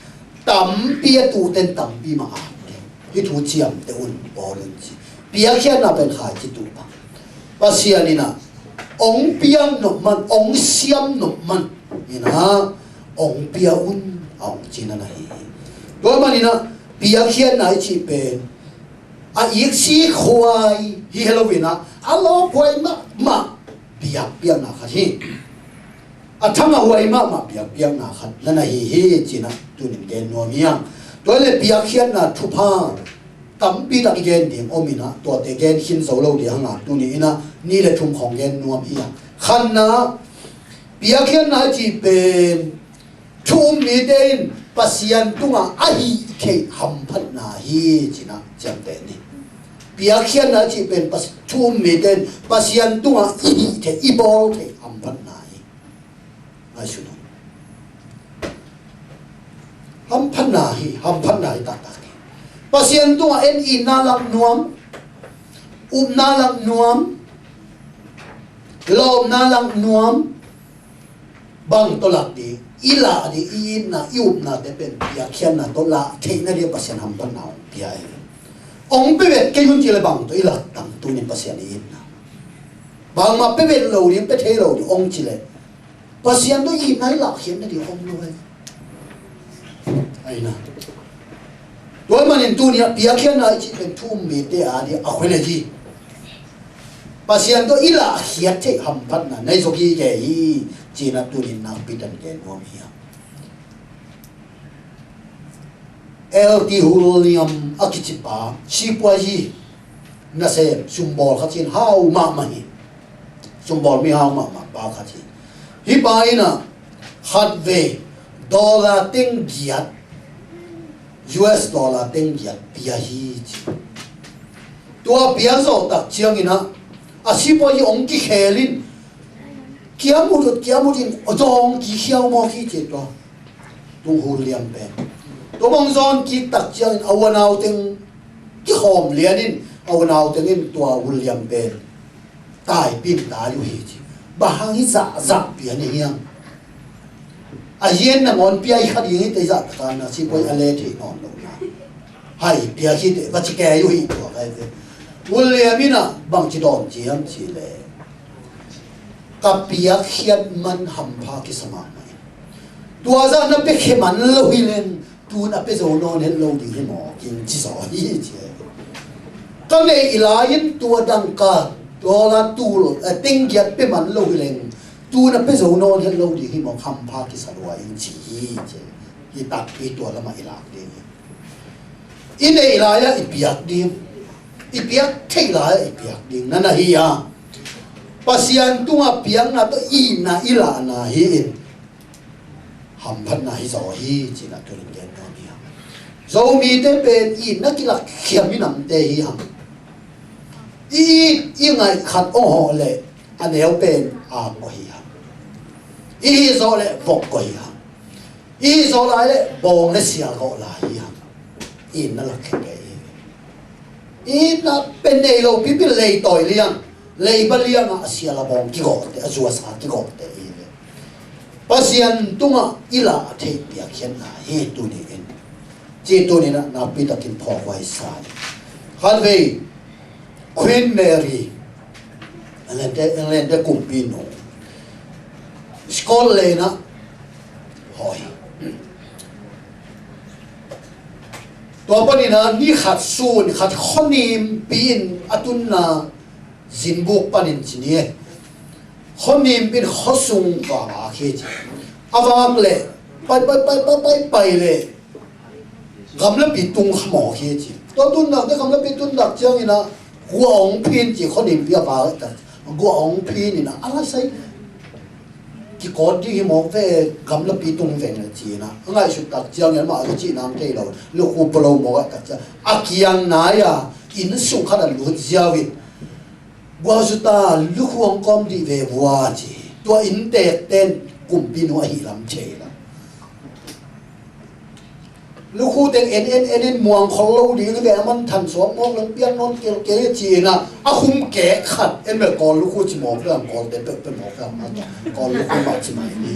tampi a tuhte'n tampi mah a at ding. Hih thu ciamteh un, bawl un ci. Piakkhiatna pen khaici tuh bang. Pasian in a hong piak nop man, hong siam nop man in a hong pia un a hong ci na na hi hi. Tua manin a piakkhiatna i cih pen a iksi khuai hi helo in a, a lawphuai mahmah biakpiakna khat hi. A thangahhuai mahmah biakpiakna khat na na hi hi ci-in a tunin gen nuam hi hang. Tua le piakkhiatna thupha tampi tak i gen ding om in a, tuate gen khin zo lo ding hang a, tuni-in a nih le thum khawng gen nuam hi hang. Khatna, piakkhiatna i cih pen thu-um mite in Pasian tungah a hih theih hamphatna hi ci-in a ciamteh ni. Piakkhiatna i cih pen Pas-, thu-um mite in Pasian tungah i hih theih, i bawl theih hamphatna hi. Ngaihsun un. Hamphatna hi, hamphatna hi taktak hi. Pasian tungah en itna lak nuam, upna lak nuam, lawpna lak nuam, bang tawh lak ding, i lah ding, i itna, i upnate pen piakkhiatna tawh lah theih nading Pasian hamphatna hong pia hi. Hong pia vet kei un ci leh bang tawh i lak ding, tuni Pasian i itna. Bangmah pia vet lo ding, pia thei lo ding hong ci leh Pasian tawh itna i lahkhiat nading om lo hi. Ahi na. Tua ahih manin tuni-ah piakkhiatna i cih pen thu-um mite a ding a khoi na hi. Pasian tawh i lahkhiat theih hamphatna nei zaw kei hi ci-in a tunin nakpi takin gen nuam hi hang. L T Hulniam a kici pa, sipuazi nasem, sumbawl khat hi-in hau mahmah hi. Sumbawl mi hau mahmah pa khat hi. Hih pa in a khatvei dollar teng giat, U S dollar teng giat pia hi ci. Tua pia zawh tak ciangin a A sipuai ong kikhel in, kiamut ut, kiamut in, a zawng kikhiau mawk hi ci tua. Tung hun liam pen. Tua bang zawn kik tak ciangin a unau teng kikhawm lian in, a unau teng in tua hun liam pen taipin tai uh hi ci. Bang hang hi zahzah pian hi hiam? A hian nangawn pia hi kha ding hi te zah taka na sipuai a le thei nawn lo na. Hai pia hi te va ci kei uh hi tua kai te. Hun liam in a bang ci dawn ci hiam ci le. Ka piak khiat man hampha kisa mahmah in. Tua zah na pia khia man lo hi leng, tun a pia zo nawn het lo ding hi maw, king ci zaw hi ci. Ka neih lai in tua dangka, dollar tul, eh, teng giat pia man lo hi leng, tun a pia zo nawn het lo ding hi maw, hampha kisa lua in ci hi ci. Hi takpi tua lamah i lak ding hi. I neih lai-ah i piak ding, i piak theih lai-ah i piak ding na na hi a, Pasian tungah piakna tawh itna i lahna hi in, hamphatna hi zaw hi, ci-in a tunin gen nuam hi a. Zomite pen itna kilak khiam i namte hi hang. I it i ngaih khat awng hawh leh a neu pen aam ko hi hang. I hih zawh leh vok ko hi hang. I zawh lai leh bawng le sial gawh lai hi hang. Itna lak khe kei hi. Itna pen nei lo pipi leitawi liang, leiba liangah a sial a bawng kigawhte, a zuasa kigawhte hi ve. Pasian tungah i lah a theih piakkhiatna hi tuni in. Ci tuni in ah nakpi takin phawk huai sa ni. Khatvei Queen Mary, England te, England te kumpi nu. Scotland ah hawi. Tua panin ah ni khat sun, khat khuanimpi in a tunna zinbuk panin ci ni e. Khuanimpi in khuasung vang a khi ci. A vak leh, pai, pai, pai, pai, pai, pai leh. Gamlapi tung kha mawk hi ci. Tua tun nak te gamlapi tun nak ciangin ah gua ong phin ci khuanimpi a vak tak. Gua ong phin in ah a lasai kikawt ding hi mawk ve, gamlapi tung veng na ci-in ah. A ngaihsut tak ciangin amah a cih nam thei lo. Lukhu pua lo mawk ah tak ciang. A kiang nai a inn sung khat a lut ziau in. Guahzuta lukhu hong kawm dih ve vua ci. Tua inntek ten kumpi nu ahi lam thei la. Lukhu teng en en en en muang khol lo ding ve, a man than suak mawk lo piang nawn kelkel ci-in ah a khum kek khat en ve, Kawl lukhu ci mawk ve, Kawl te peuhpeuh mawk ve, Kawl lukhu mah ci mai ni.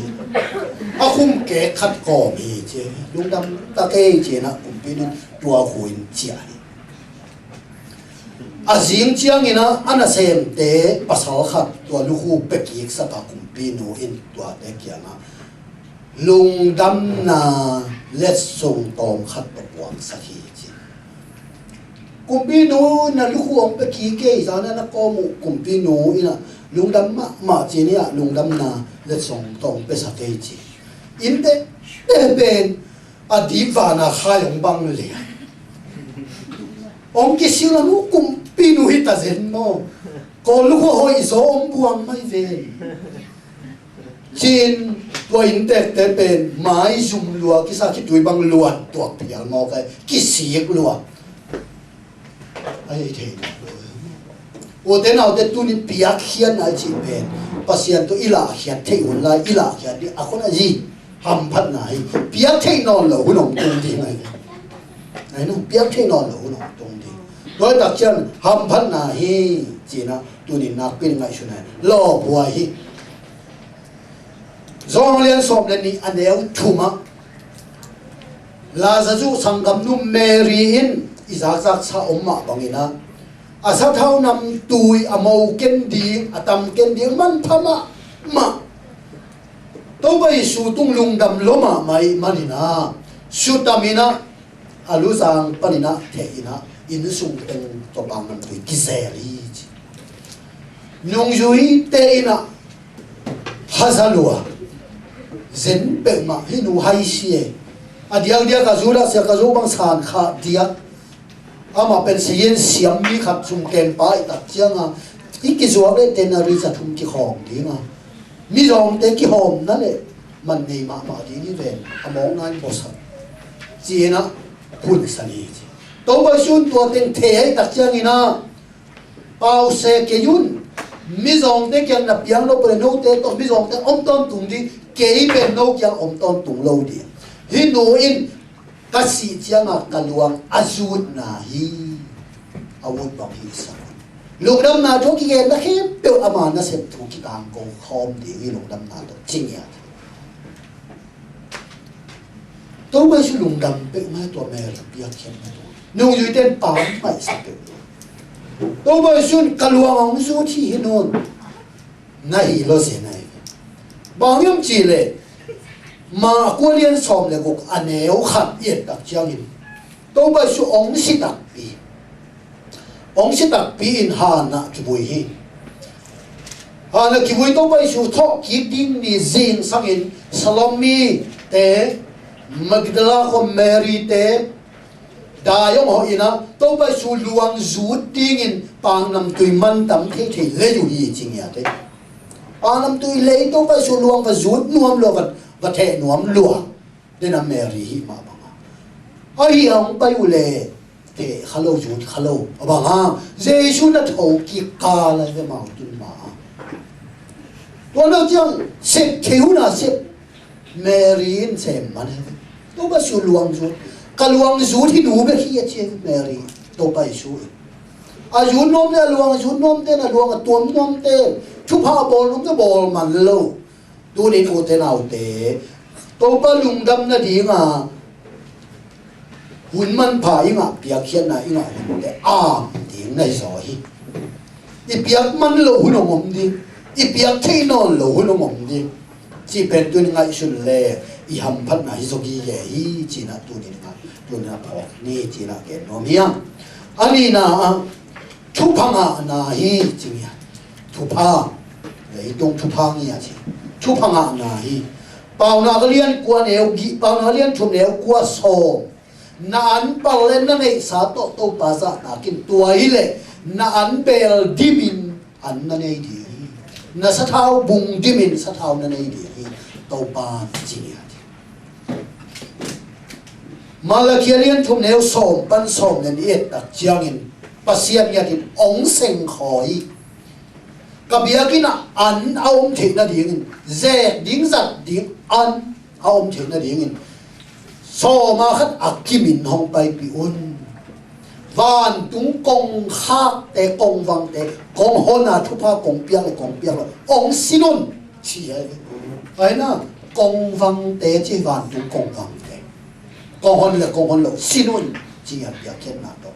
A khum kek khat kawm hi ci. Lungdam ta kei ci-in ah kumpi nu in tua khu in ciah hi. A zing ciangin ah a nasemte pasal khat tua lukhu pia kik sak a kumpi nu in tuate kiangah lungdamna letsong tawm khat tawh puangsak hi ci. Kumpi nu in ah lukhu hong pia kik kei, zan ah na kawm uh kumpi nu in ah lungdam mahmah ci-in ah lungdamna letsong tawm piasak kei ci. Innte te pen a dip vana khai hong bang lian. Hong kisik lo nu kumpi nu hi ta zen maw? Kawl lukhu a hoih zaw hong buang mai ven. Ci-in tua inntekte pen maizum lua kisa khitui bang luan tuak phial mawk a kisik lua. A hei thei. Ute naute tuni piakkhiatna i cih pen Pasian tawh i lahkhiat theih hun lai i lahkhiat ding a khon a zi hamphatna hi. Piak theih nawn lo hun hong tung ding ahi. Ahi na, piak theih nawn lo hun hong tung ding. Tua tak ciang hamphatna hi. Ci-in ah tuni nakpi in ngaihsun ahi. Lawphuai hi. Johan lian sawm le nih a neu thum ah Lazarus sanggamnu Mary in i zakzaksa om mah bangin ah a sathau namtui a mo ken ding, a tam ken ding, manpha mahmah. Topa Jesu tung lungdam lua mahmah ih manin ah sutamin ah a luzang panin ah theih in ah innsung teng tawpang namtui kizel hi ci. Nungzuite in ah haza lua, zen peuhmah, hih nu hai si e. A diakdiak a Judas Iskariot bang san khah diak. Amah pen sayin siam mi khat sum kempa ih tak cianga i kizuak leh denari za thum kikhawm dinga, mizawngte kihawmna leh man nei mahmah ding hi ven, a mawkna in bawlsak ci-in ah hun san hi ci. Topa Jesu in tua teng thei ahih tak ciangin ah pause kei un, Mizawngte kiang na piang lo peuh leh note tawh mizawngte om tawntung ding, kei pen no kiang om tawntung lo ding. Hih nu in ka sih ciangah ka luang a zutna hi. A ut bang hi sa. Lungdamna thu kigen na khempeuh ama nasep thu kitangko khawm ding hi, lungdamna tawh ci ngiat. Topa Jesu lungdam peuhmah tua Mary piakkhiatna tua nungzuite in pau maisa peuh. Topa Jesu in ka luang hong zut hi, hih nu in na hi lo zen ahi ve. Bang hiam cih leh Mark a lian sawm le guk a neu khat i et tak ciangin Topa Jesu hong si takpi, hong si takpi in hanah kivui hi. Hanah kivui Topa Jesu thawhkik ding ni zingsangin Salome te, Magdala khua Mary te, dai hong hawh in ah Topa Jesu luang zut dingin pangnamtui mantam theithei lei uh hi ci ngiat hi. Pangnamtui lei Topa Jesu luang va zut nuam lua, va, va theh nuam lua. Dena Mary hih mah banga. Ahi hong pai uh leh theh kha lo, zut kha lo. A banga Jesu na tho kik kal a ve mau tun ma. Tua lo ciang sep thei hun a sep Mary in sem man he. Topa Jesu luang zut. Ka luang zut hi nu bek hi a ci Mary. Topa Jesu in. A zut nuamte, a luang zut nuamte, na luang a tuam nuamte, thupha a bawl nuamte bawl man lo. Tunin ute naute, Topa lungdam nadinga hun manpha i ngah, piakkhiatna i ngah hunte am ding na hi zaw hi. I piak man loh hun hong om ding, i piak thei nawn loh hun hong om ding. Cih pen tunin ngaihsun le i hamphatna hi zaw gige hi, cih na tunin ngah, tunin a phawk ni, cih na gen nuam hiam. A nihna ah, thupha ngahna hi ci ngiat. Thupha. Leitung thupha ngiat hi. Thupha ngahna hi. Paunak a lian kua neu gih, Paunak a lian thum neu kua sawm. Na an pal le na neihsa tawh Topa zahtakin, tua hileh na an beel dimin an na nei ding hi. Na sathau bung dimin sathau na nei ding hi. Topa ci ngiat hi. Malakhi a lian thum neu sawm pan sawm le nih i et tak ciangin Pasian ngiatin hong seng khawi. Ka biakinn ah an a om theih nadingin, zek ding zat ding an a om theih nadingin, sawma khat a kimin hong paipih un. Vantung kongkhakte, kongvangte, kong hon a thupha kong piak le kong piak lo hong sin un. Ci hi. Ahi na, kongvangte ci, vantung kongvangte. Kong hon le kong hon lo sin un, ci a piakkhiatna tawh.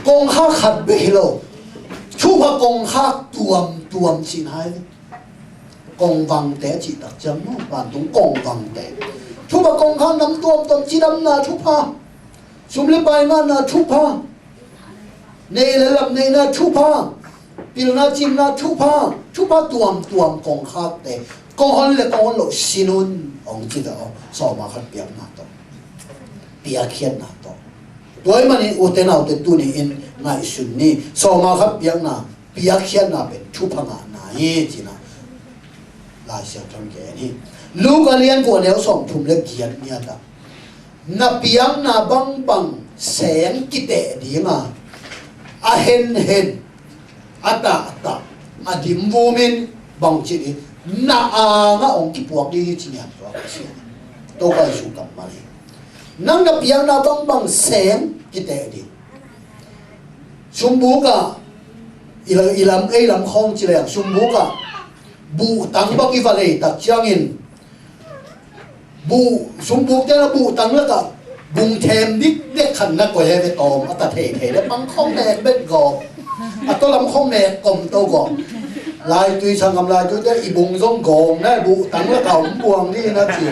Kongkhak khat bek hi lo. Thupha kongkhak tuamtuam cihna hi. Kongvangte a cih tak ciang maw, vantung kongvangte. Thupha kongkhak nam tuamtuam, cidamna thupha. Sum le pai ngahna thupha. Nei le lam neihna thupha, pilna cimna thupha, thupha tuamtuam kongkhakte, kong hon le kong hon loh sin un, hong ci ta aw, sawma khat piakna tawh, piakkhiatna tawh. Tua ahih manin ute naute tuni in ngaihsun ni, sawma khat piakna, piakkhiatna pen thupha ngahna hi, cihna Lai Siangtho in gen hi. Luka lian kua neu sawmthum le giat ngiat ah, na piakna bangbang seng kiteh dinga, a henhen, a tahtah, a dimvumin bangci ding, na angah hong kipuak ding hi ci ngiat tua ka sia. Topa Jesu kammal hi. Nang na piakna bangbang seng kiteh ding. Sumbuk ah, i la-, i lam, ei lam khawng ci leng, sumbuk ah buhtang bang i va lei tak ciangin, buh, sumbukte na buhtang lakah bungthem dikdek khat na koih he ve tawm, a ta theithei le pang khawng mek bet gawp, a tawlam khawng mek kom to gawp. Laitui, sanggam laituite i bung zong gawng na, buhtang lakah om buang dih na ci.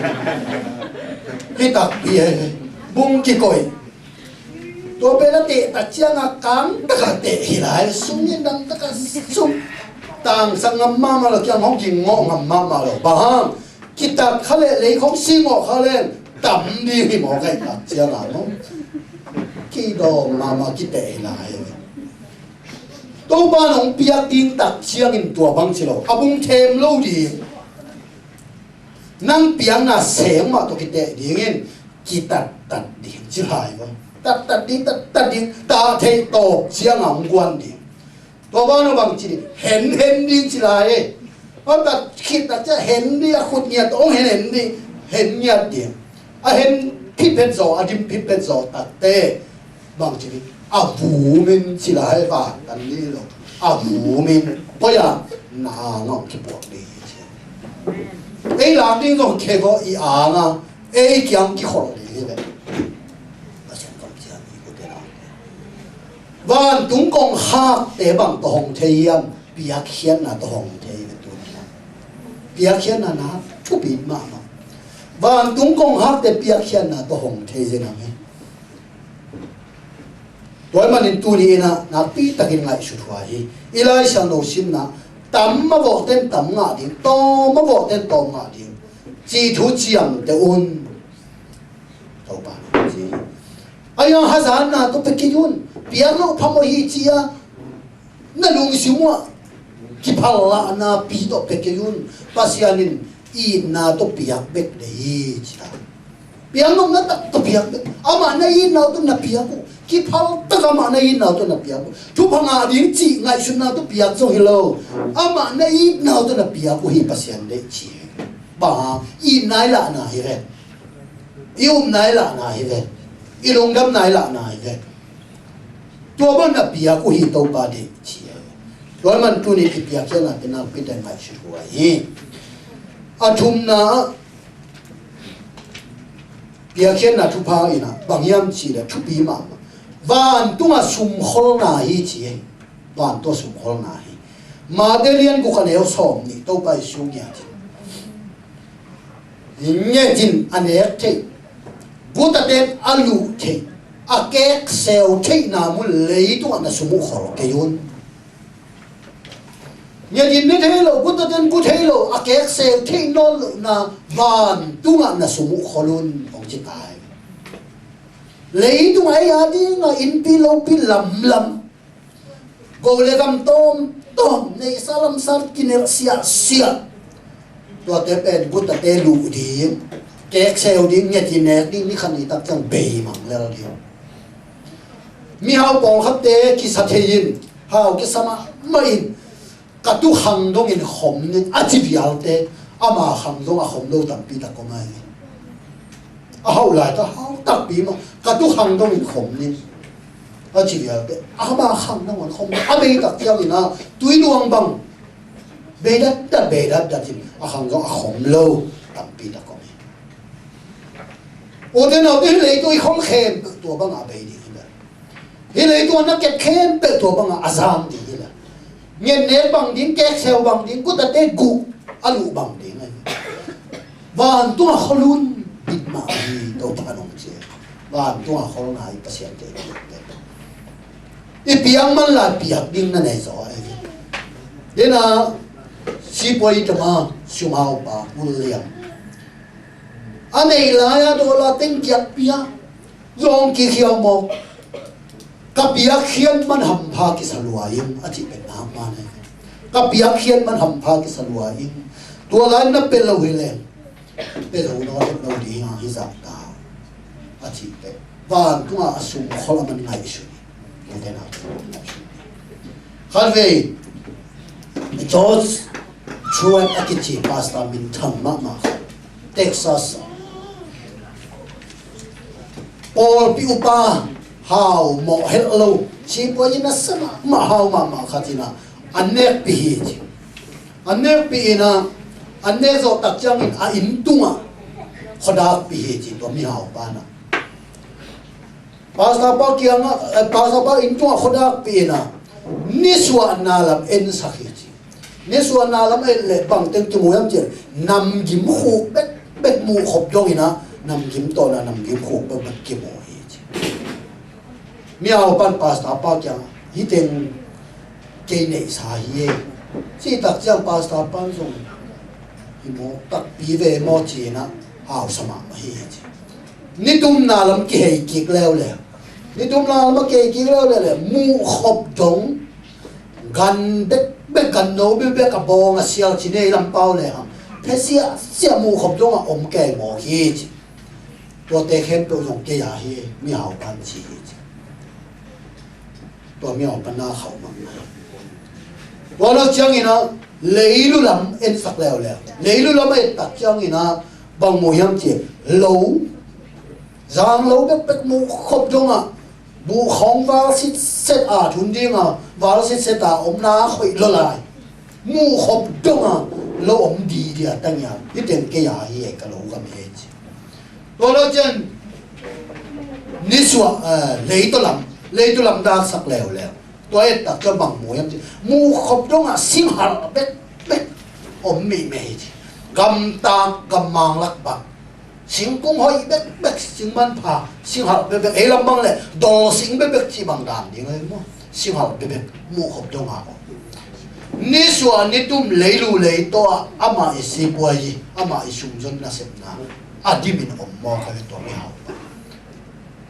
Hi takpi he, bung kikoih. Tua pen a teh tak ciangah kang takah teh hi lai, sum in dang takah sum. Tangsak ngam mahmah lo, kiang hong kingawh ngam mahmah lo. Bang hang, kitat kha leh lei khong singawh kha leng tam ding hi maw, kaih tak ciangah maw. Kidawm mahmah kiteh hi lai. Topa in hong piak ding tak ciangin tua bang ci lo, a bung them lo ding. Nang piakna seng mah tawh kiteh dingin kitattat ding ci lai maw. Tattat ding, tattat ding, tah theih tawp ciangah hong guan ding. Tua banah bang ci ding, hen hen ding ci lai e. Hong tat khit tak ciang hen ding, a khut ngiat hong hen hen ding, hen ngiat ding. A hen phit phet zaw, a dim phit phet zaw takteh bang ci ding, a vum in ci lai, vantan ni lo, a vum in, poi a, na ngawh kipuak ding hi ci. Ei lak ding zong khe vawh i ang a, ei kiang kikhol ding hi ve. Pasian kamciam hi ko te na. Vantung kongkhakte bang tawh hong thei hiam? Piakkhiatna tawh hong thei ve tu ni. Piakkhiatna na thupi mahmah. Vantung kongkhakte piakkhiatna tawh hong thei zen ang hi. Tua ahih manin tuni in ah nakpi takin ngaihsut huai hi. I Lai Siangtho simna, tam a vawhten tam ngah ding, tawm a vawhten tawm ngah ding, cih thu ciamteh un. Topa in ci hi. Ahi hang hazatna tawh pia kei un. Piak loh phamawh hi ci-a na lungsim uh ah kiphal lahna pi tawh pia kei un. Pasian in itna tawh piak bek deih hi ci ta. Piak nopna tak tawh piak bek. Amah na itna uh tawh na piak uh. Kiphal tak amah na itna uh tawh na piak uh. Thupha ngah ding cih ngaihsutna tawh piak zong hi lo. Amah na itna uh tawh na piak uh hi Pasian deih ci hi. Bang hang, itna i lahna hi ve. I upna i lahna hi ve. I lungdamna i lahna hi ve. Tua bang na piak uh hi Topa deih ci hi. Tua ahih man tuni i piakkhiatna pen nakpi takin ngaihsut huai hi. A thumna ah, piakkhiatna thupha in ah bang hiam cih leh thupi mahmah. Vantung a sumkholna hi ci hi. Vantung a sumkholna hi. Mate lian guk a neu sawmnih, Topa Jesu ngiat in, nget in a nek theih, guta ten a luh theih, a kekseu theihna mun leitungah na sum uh khol kei un. Nget in ne thei lo, guta ten gu thei lo, a kekseu theih nawn lohna vantungah na sum uh khol un, hong ci ta hi. Leitungah ei a dingah innpi lopi lamlam, go le gam tawmtawm, neihsa lamsa kinelh siahsiah, tuate pen gutate luh ding, kekseu ding, nget in nek ding, ni khat ni tak ciang beimang lel ding. Mihau pawlkhatte kisa thei in, hau kisa mahmah in, ka tu khang dongin khom ning a ci vialte, ama khang dong a khom lo tampi tak om ahi. A hau lai ta hau takpi mah, ka tu khang dongin khom ning a ci vialte, ama khang dongin khom ning a bei tak ciangin a tui luang bang bei datdat, bei datdat in a khang dong a khom lo tampi tak om hi. Ute naute, hih leitung i khol khempeuh tua bangah a bei ding hi ve. Hih leitung a na ket khempeuh tua bangah a zam ding hi ve. Ngetnek bang ding, kekseu bang ding, gutate guh a luh bang ding ahi. Vantungah khol un, bit mah hi, Topa in hong ci. Vantungah kholna hi, Pasian te i piak te. I piak man lai piak ding na nei zaw ahi. Dena, sipuai i tama, sumhaupa, Vun Lian. A neih lai-a dollar teng kiat pia, zong kikhiau maw. Ka piakkhiat man hampha kisa lua in, a cih pen nak man hi. Ka piakkhiat man hampha kisa lua in, tua lai na pia lo hi leng, pia lo nawn lo ding a hi zah ta, a cih pen. Vantungah a sumkhol a man ngaihsun. Khatvei George Truett a kici pastor minthang mahmah khat, Texas ah pawlpi upa, hau mawh helh lo, sipuai in a sa mahmah, hau mahmah khat in a, an nekpih hi ci. An nekpih in a, an nek zawh tak ciangin a inn tungah khuadakpih hi ci, tua mihaupa in a. Pastor pa kiangah, eh, pastor pa inn tungah khuadakpih in a, nisuahna lam ensak hi ci. Nisuahna lam en leh bangteng kimu hiam cih leh, namgim khuk bekbek, muhkhop dongin a, namgim tawh na namgim khuk bekbek kimu hi ci. Mihaupa in pastor pa kiangah, hih teng kei neihsa hi e, cih tak ciang pastor pa in zong, hi maw, takpi ve maw ci-in a, hausa mahmah hi ci. Nitumna lam kihei kik leuleu. Nitumna lam a kihei kik leuleu leh, muhkhop dong, gan bekbek, ganno bekbek a bawng a sial ci, nei lam pau lehang, phe siahsiah muhkhop dong a om kei mawk hi ci. Tuate khempeuh zong kei a hi, mihaupa in ci hi ci. Tua mihaupa in na khauh mahmah. Tua lo ciangin ah leilu lam ensak leuleu. Leilu lam a et tak ciangin ah bang mu hiam cih leh, lo, zang lo bekbek mu khop dong ah, buh khawng val sitset a thun ding a, val sitset a omna khoih lo lai. Mu khop dong a lo om didi a tang hiam. Hih teng kei a hi e, ka lo gam hi e ci. Tua lo ciang nisuah, eh, leitu lam, leitu lam daksak leuleu. Tua et tak ciang bang mu hiam cih leh, mu khop dong a singhalh bekbek om mihmeh hi ci. Gamtak, gammang lak bang, singkung hoih bekbek, singmanpha, singhalh bekbek, ei lam bang leh dol sing bekbek cih bang dan ding ahi maw. Singhalh bekbek mu khop dong a om. Nisuah nitum leilu leitaw ah amah i sipuai hi, amah i sumzon nasepna a dimin om mawk a hi tua mihau pa.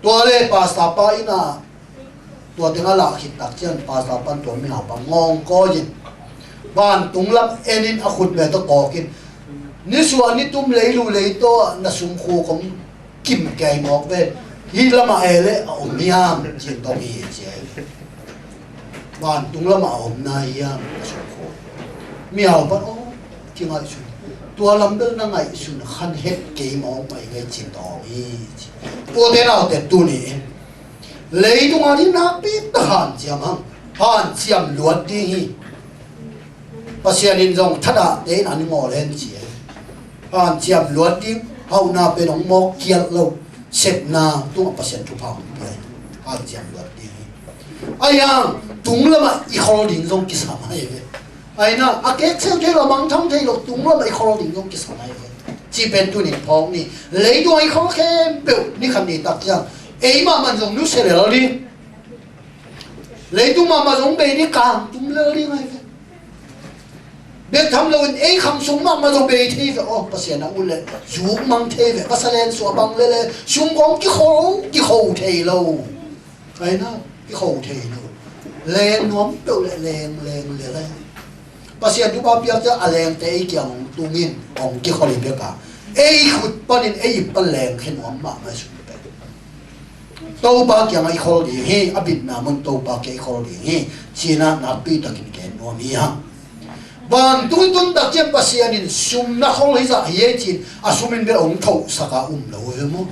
Tua leh pastor pa in ah, tua teng a lah khit tak ciang pastor pan tua mihau pa ngawng kawi in, vantung lam en in a khutme tawh kawk in, nisuah nitum leilu leitaw ah na sumkhuk om kim kei mawk ve. Hih lamah e leh a om hiam ci-in dong hi ci e. Vantung lamah a om nai hiam na sumkhuk? Mihau pan, aw, kingaihsun. Tua lam bel na ngaihsun khan het kei mawk mai ngei ci-in dong hi ci. Ute naute, tuni in leitung a ding nakpi tak hanciam hang. Hanciam luat ding hi. Pasian in zong thadahte in an ngawl hen ci e. Hanciam luat ding, hauhna pen hong mawk kialh lo. Sepna tungah Pasian thupha hong pia hi. Hanciam luat ding hi. Ahi hang tung lamah i khol ding zong kisam ahi ve. Ahi na, a kek seu thei lo, a mangthang thei lo, tung lamah i khol ding zong kisam ahi ve. Cih pen tuni in phawk ni. Leitung a i khol khempeuh ni khat ni tak ciang ei mahmah zong nusia lel ding. Leitung mahmah zong bei ding, kangtum lel ding ahi ve. Bek tham loin ei khang sung mahmah zong bei thei ve aw, Pasian a ut leh zuk mang thei ve. Pasal en suah bang lele sum kong kikhol, kikho thei lo. Ahi na, kikho thei lo. Leng nuam peuh leh leng, leng lel ahi. Pasian thupha piak ciang a lengte ei kiang hong tung in hong kikhol hi bek a, ei khut panin ei ip pan lengkhia nuam mahmah sum pen. Topa kiangah i khol ding hi, a bitna mun Topa kiangah i khol ding hi, ci-in ah nakpi takin gen nuam hi hang. Vantung i tun tak ciang Pasian in sum na khol hi zah hi e ci-in a sum in bel hong thohsak a um lo hi maw.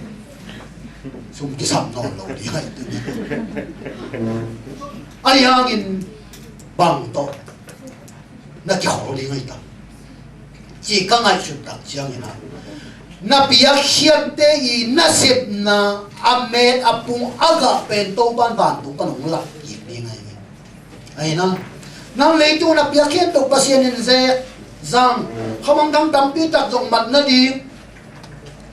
Sum kisam nawn lo ding ahi tuni. Ahi hangin bang tawh na kikhol ding ahi tam? Ci ka ngaihsut tak ciangin ah, na piakkhiatte i nasepna, a met a pung a gah pen Topa in vantung pan hong lak kik ding ahi ve. Ahi na, nang leitung na piakkhiat tawh Pasian in zek, zang, khamangthang tampi tak zong mat nading,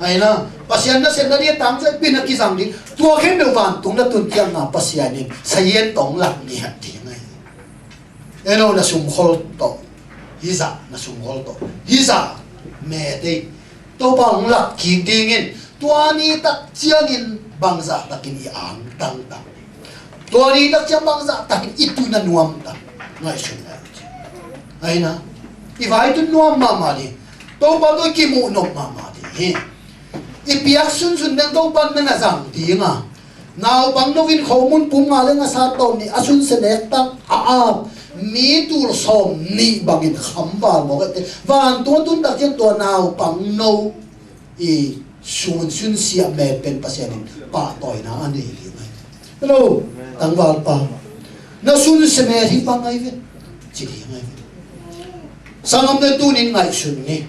ahi na, Pasian nasep nading a tangzai pi na kizang ding, tua khempeuh vantung na tun ciangin ah Pasian in sayen tawh hong lak ngiat ding ahi. En aw, na sumkhol tawh hih zah, na sumkhol tawh hih zah met ei. Topa hong lak kik dingin tua ni tak ciangin bangzah takin i angtang tam? Tua ni tak ciang bangzah takin i tun a nuam tam? Ngaihsun lai uh ci. Ahi na, i vai tun nuam mahmah ding. Topa tawh i kimuh nop mahmah ding hi. I piak sunsun ding Topa in na zang ding a, naupangno in khomun pum nga le ngasa tawn nih a sunsia nek tak a ap, mi tul sawm nih bangin kham val mawk ette. Vantung a tun tak ciang tua naupangno i sun, sunsia met pen Pasian in pahtawina a nei ding ahi. Hello, tangvalpa. Na sunsia met hi bang ahi ve. Ci ding ahi ve. Sanggamte, tunin ngaihsun ni.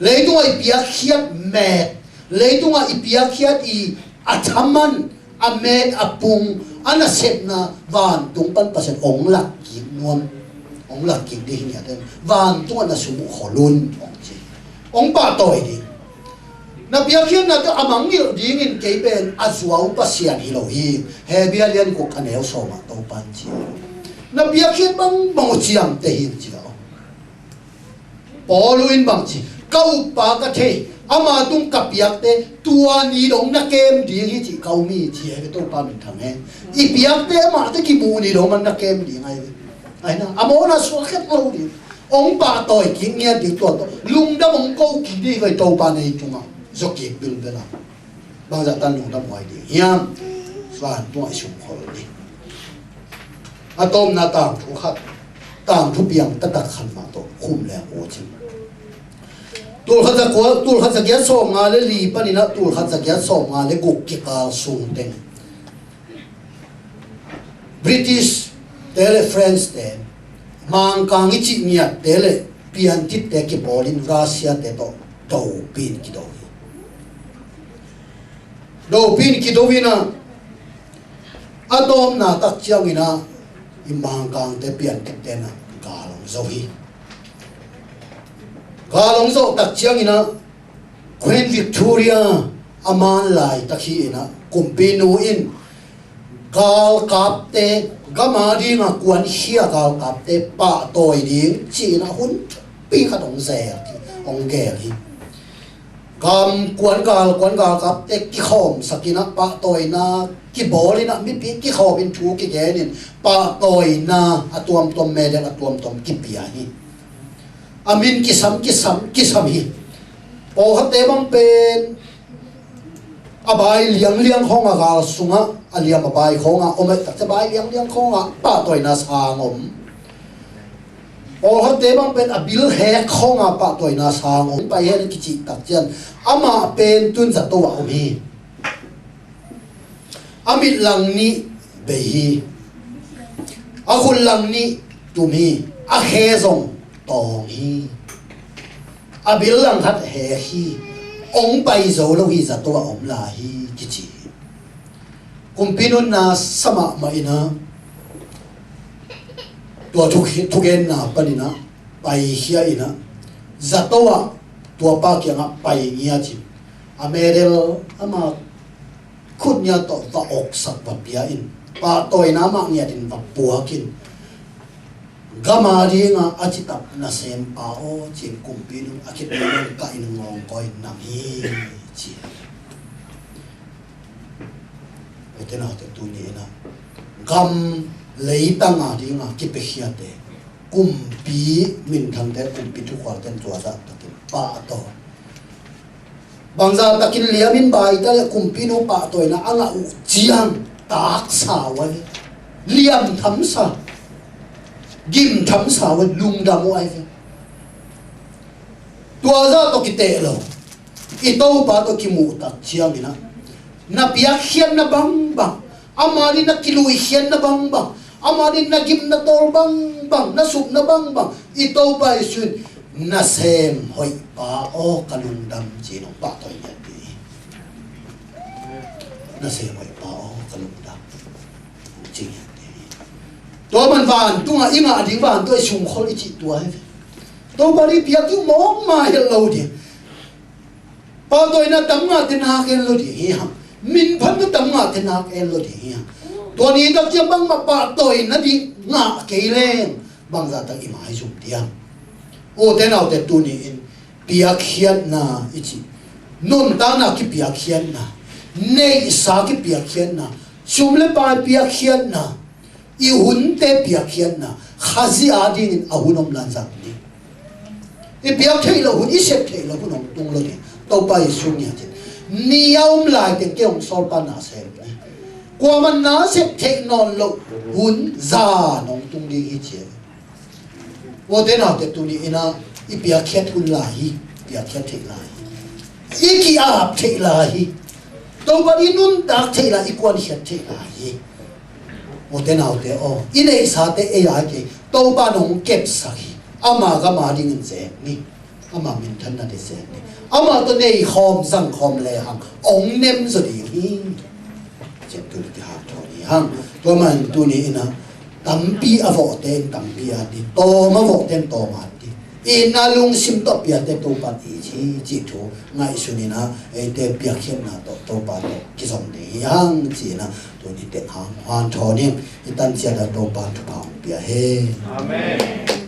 Leitungah i piakkhiat met, leitungah i piakkhiat i a thaman, a met a pung, a nasepna vantung pan Pasian hong lak kik nuam, hong lak kik ding hi ngiat in, vantungah na sum uh khol un hong ci. Hong pahtawi ding. Na piakkhiatna tawh a mangngilh dingin kei pen a zuau Pasian hi lo hi. Hebru lian guk a neu sawm ah Topa in ci. Na piakkhiat bangbang uh ciamteh in ci lo. Paul in bang ci, ka uppa ka thei, ama tung ka piakte tua ni dong na kem ding hi ci, ka um hi ci, hi ve, Topa min thang hen. I piakte amah tawh kimu ni dong man na kem ding ahi ve. Ahi na, a mawhna suak het lo ding. Hong pahtawi kik ngiat ding tua tawh lungdam hong ko kik ding hi ve, Topa in ei tungah zaw kik bilbel a. Bangzah tan lungdam huai ding hiam? Vantungah i sum khol ding. A tawpna tangthu khat. tangthu piang taktak khat mah tawh khum leng uh cin. Tulkhat za kua, tulkhat za giat sawm nga le li panin ah tulkhat za giat sawm nga le guk kikal sung teng British te le French te, Mangkang i cih ngiatte le piantitte kipawlin Russia te tawh dopin kido hi. Dopin kido in ah, a tawpna tak ciangin ah i Mangkangte piantitte in ah gal hong zo hi. Gal hong zo tak ciangin ah Queen Victoria a man laitak hi in ah kumpinu in galkapte, gam a dinga kuankhia galkapte pahtawi ding ci-in ah hun thupi khat hong zel hi, hong gel hi. Gam kuan gal, kuan galkapte kikhawmsak in ah pahtawina kibawl in ah mipi kikhawmin thu kigenin pahtawina a tuamtuam, medal a tuamtuam kipia hi. A min kisam, kisam, kisam hi. Pawlkhatte bang pen a bai liangliang khawngah gal sungah a liam a bai khawngah om, a takte bai liangliang khawngah pahtawina sang om. Pawlkhatte bang pen a bil hek khawngah pahtawina sang om. Pai hen kicih tak cian amah pen tun zato ah om hi. A mit lang nih bei hi. A khut lang nih tum hi. A khe zong tawng hi. A bil lang khat hek hi. Hong pai zo lo hi, zato ah om lai hi kici hi. Kumpinu in na sa mahmah in ah tua thu, thugenna panin ah paikhia in ah zato ah tua pa kiangah pai ngiat in a medal ama khut ngiat tawh va oksak va pia in pahtawina mah ngiatin va puak in gam a dinga a citak nasem pa aw ci-in kumpinu in a khit nung kah in ngawngkawi in nam hi ci. Ute naute tuni in ah gam leitang a dinga kipiakhiate, kumpi minthangte, kumpi thukhualte in tua zahtakin pahtawi. Bangzah takin liamin baita le kumpinu pahtawina a ngah uh ciang taksa uh ahi ve. Liamthamsa, gimthamsa uh ahi, lungdam uh ahi ve. Tua zah tawh kiteh lo, i Topa tawh kimuh tak ciangin ah na piakkhiatna bangbang, ama ding na kiluikhiatna bangbang, ama ding na gimna tawl bangbang, na supna bangbang, i Topa Jesu in nasem hoih pa aw ka lungdam ci-in hong pahtawi ngiat ding hi. Nasem hoih pa aw ka lungdam ci ngiat ding hi. Tua man vantungah i ngah ding vantung i sungkhol i cih tua hi. Topa ding piak ding mawk mah hi lo ding. Pahtawina tam ngahte nak en lo ding hi hang. Minphatna tam ngahte nak en lo ding hi hang. Tua ni tak ciang bangmah pahtawina ding ngah kei leng bangzah tak i maizum diam? Ute naute tuni in piakkhiatna i cih, nuntakna kipiakkhiatna, neihsa kipiakkhiatna, sum le pai piakkhiatna, i hunte piakkhiatna, Khazih adingin a hun om lanzang ni. I piak theih loh hun, i sep theih loh hun hong tung lo ding. Topa Jesu ngiat in ni a om lai teng kei hong sawlpa na sem ni. Kuamah na sep theih nawn loh hun zan hong tung ding hi ci. Ute naute tuni in ah i piakkhiat hun lai hi. Piakkhiat theih lai hi. I ki-ap theih lai hi. Topa i nuntak theih lai, i kuankhiat theih lai hi. Ute naute aw, i neihsate ei a hi kei, Topa in hong kepsak hi. Ama gam a dingin zek ni. Ama minthanna ding zek ni. Ama tawh neikhawm zangkhawm lehang hong nem zaw ding hi. Ciang tuni kihanthawn hi hang. Tua man tuni in ah tampi a vawhte in tampi a ti, tawm a vawhte in tawm a ti. Itna lungsim tawh piate Topa in it hi cih thu ngaihsun in ah eite piakkhiatna tawh Topa tawh kizom ding hi hang ci-in ah tuni teng hang hanthawn in i tan ciat ah Topa in thupha hong pia hen. Amen.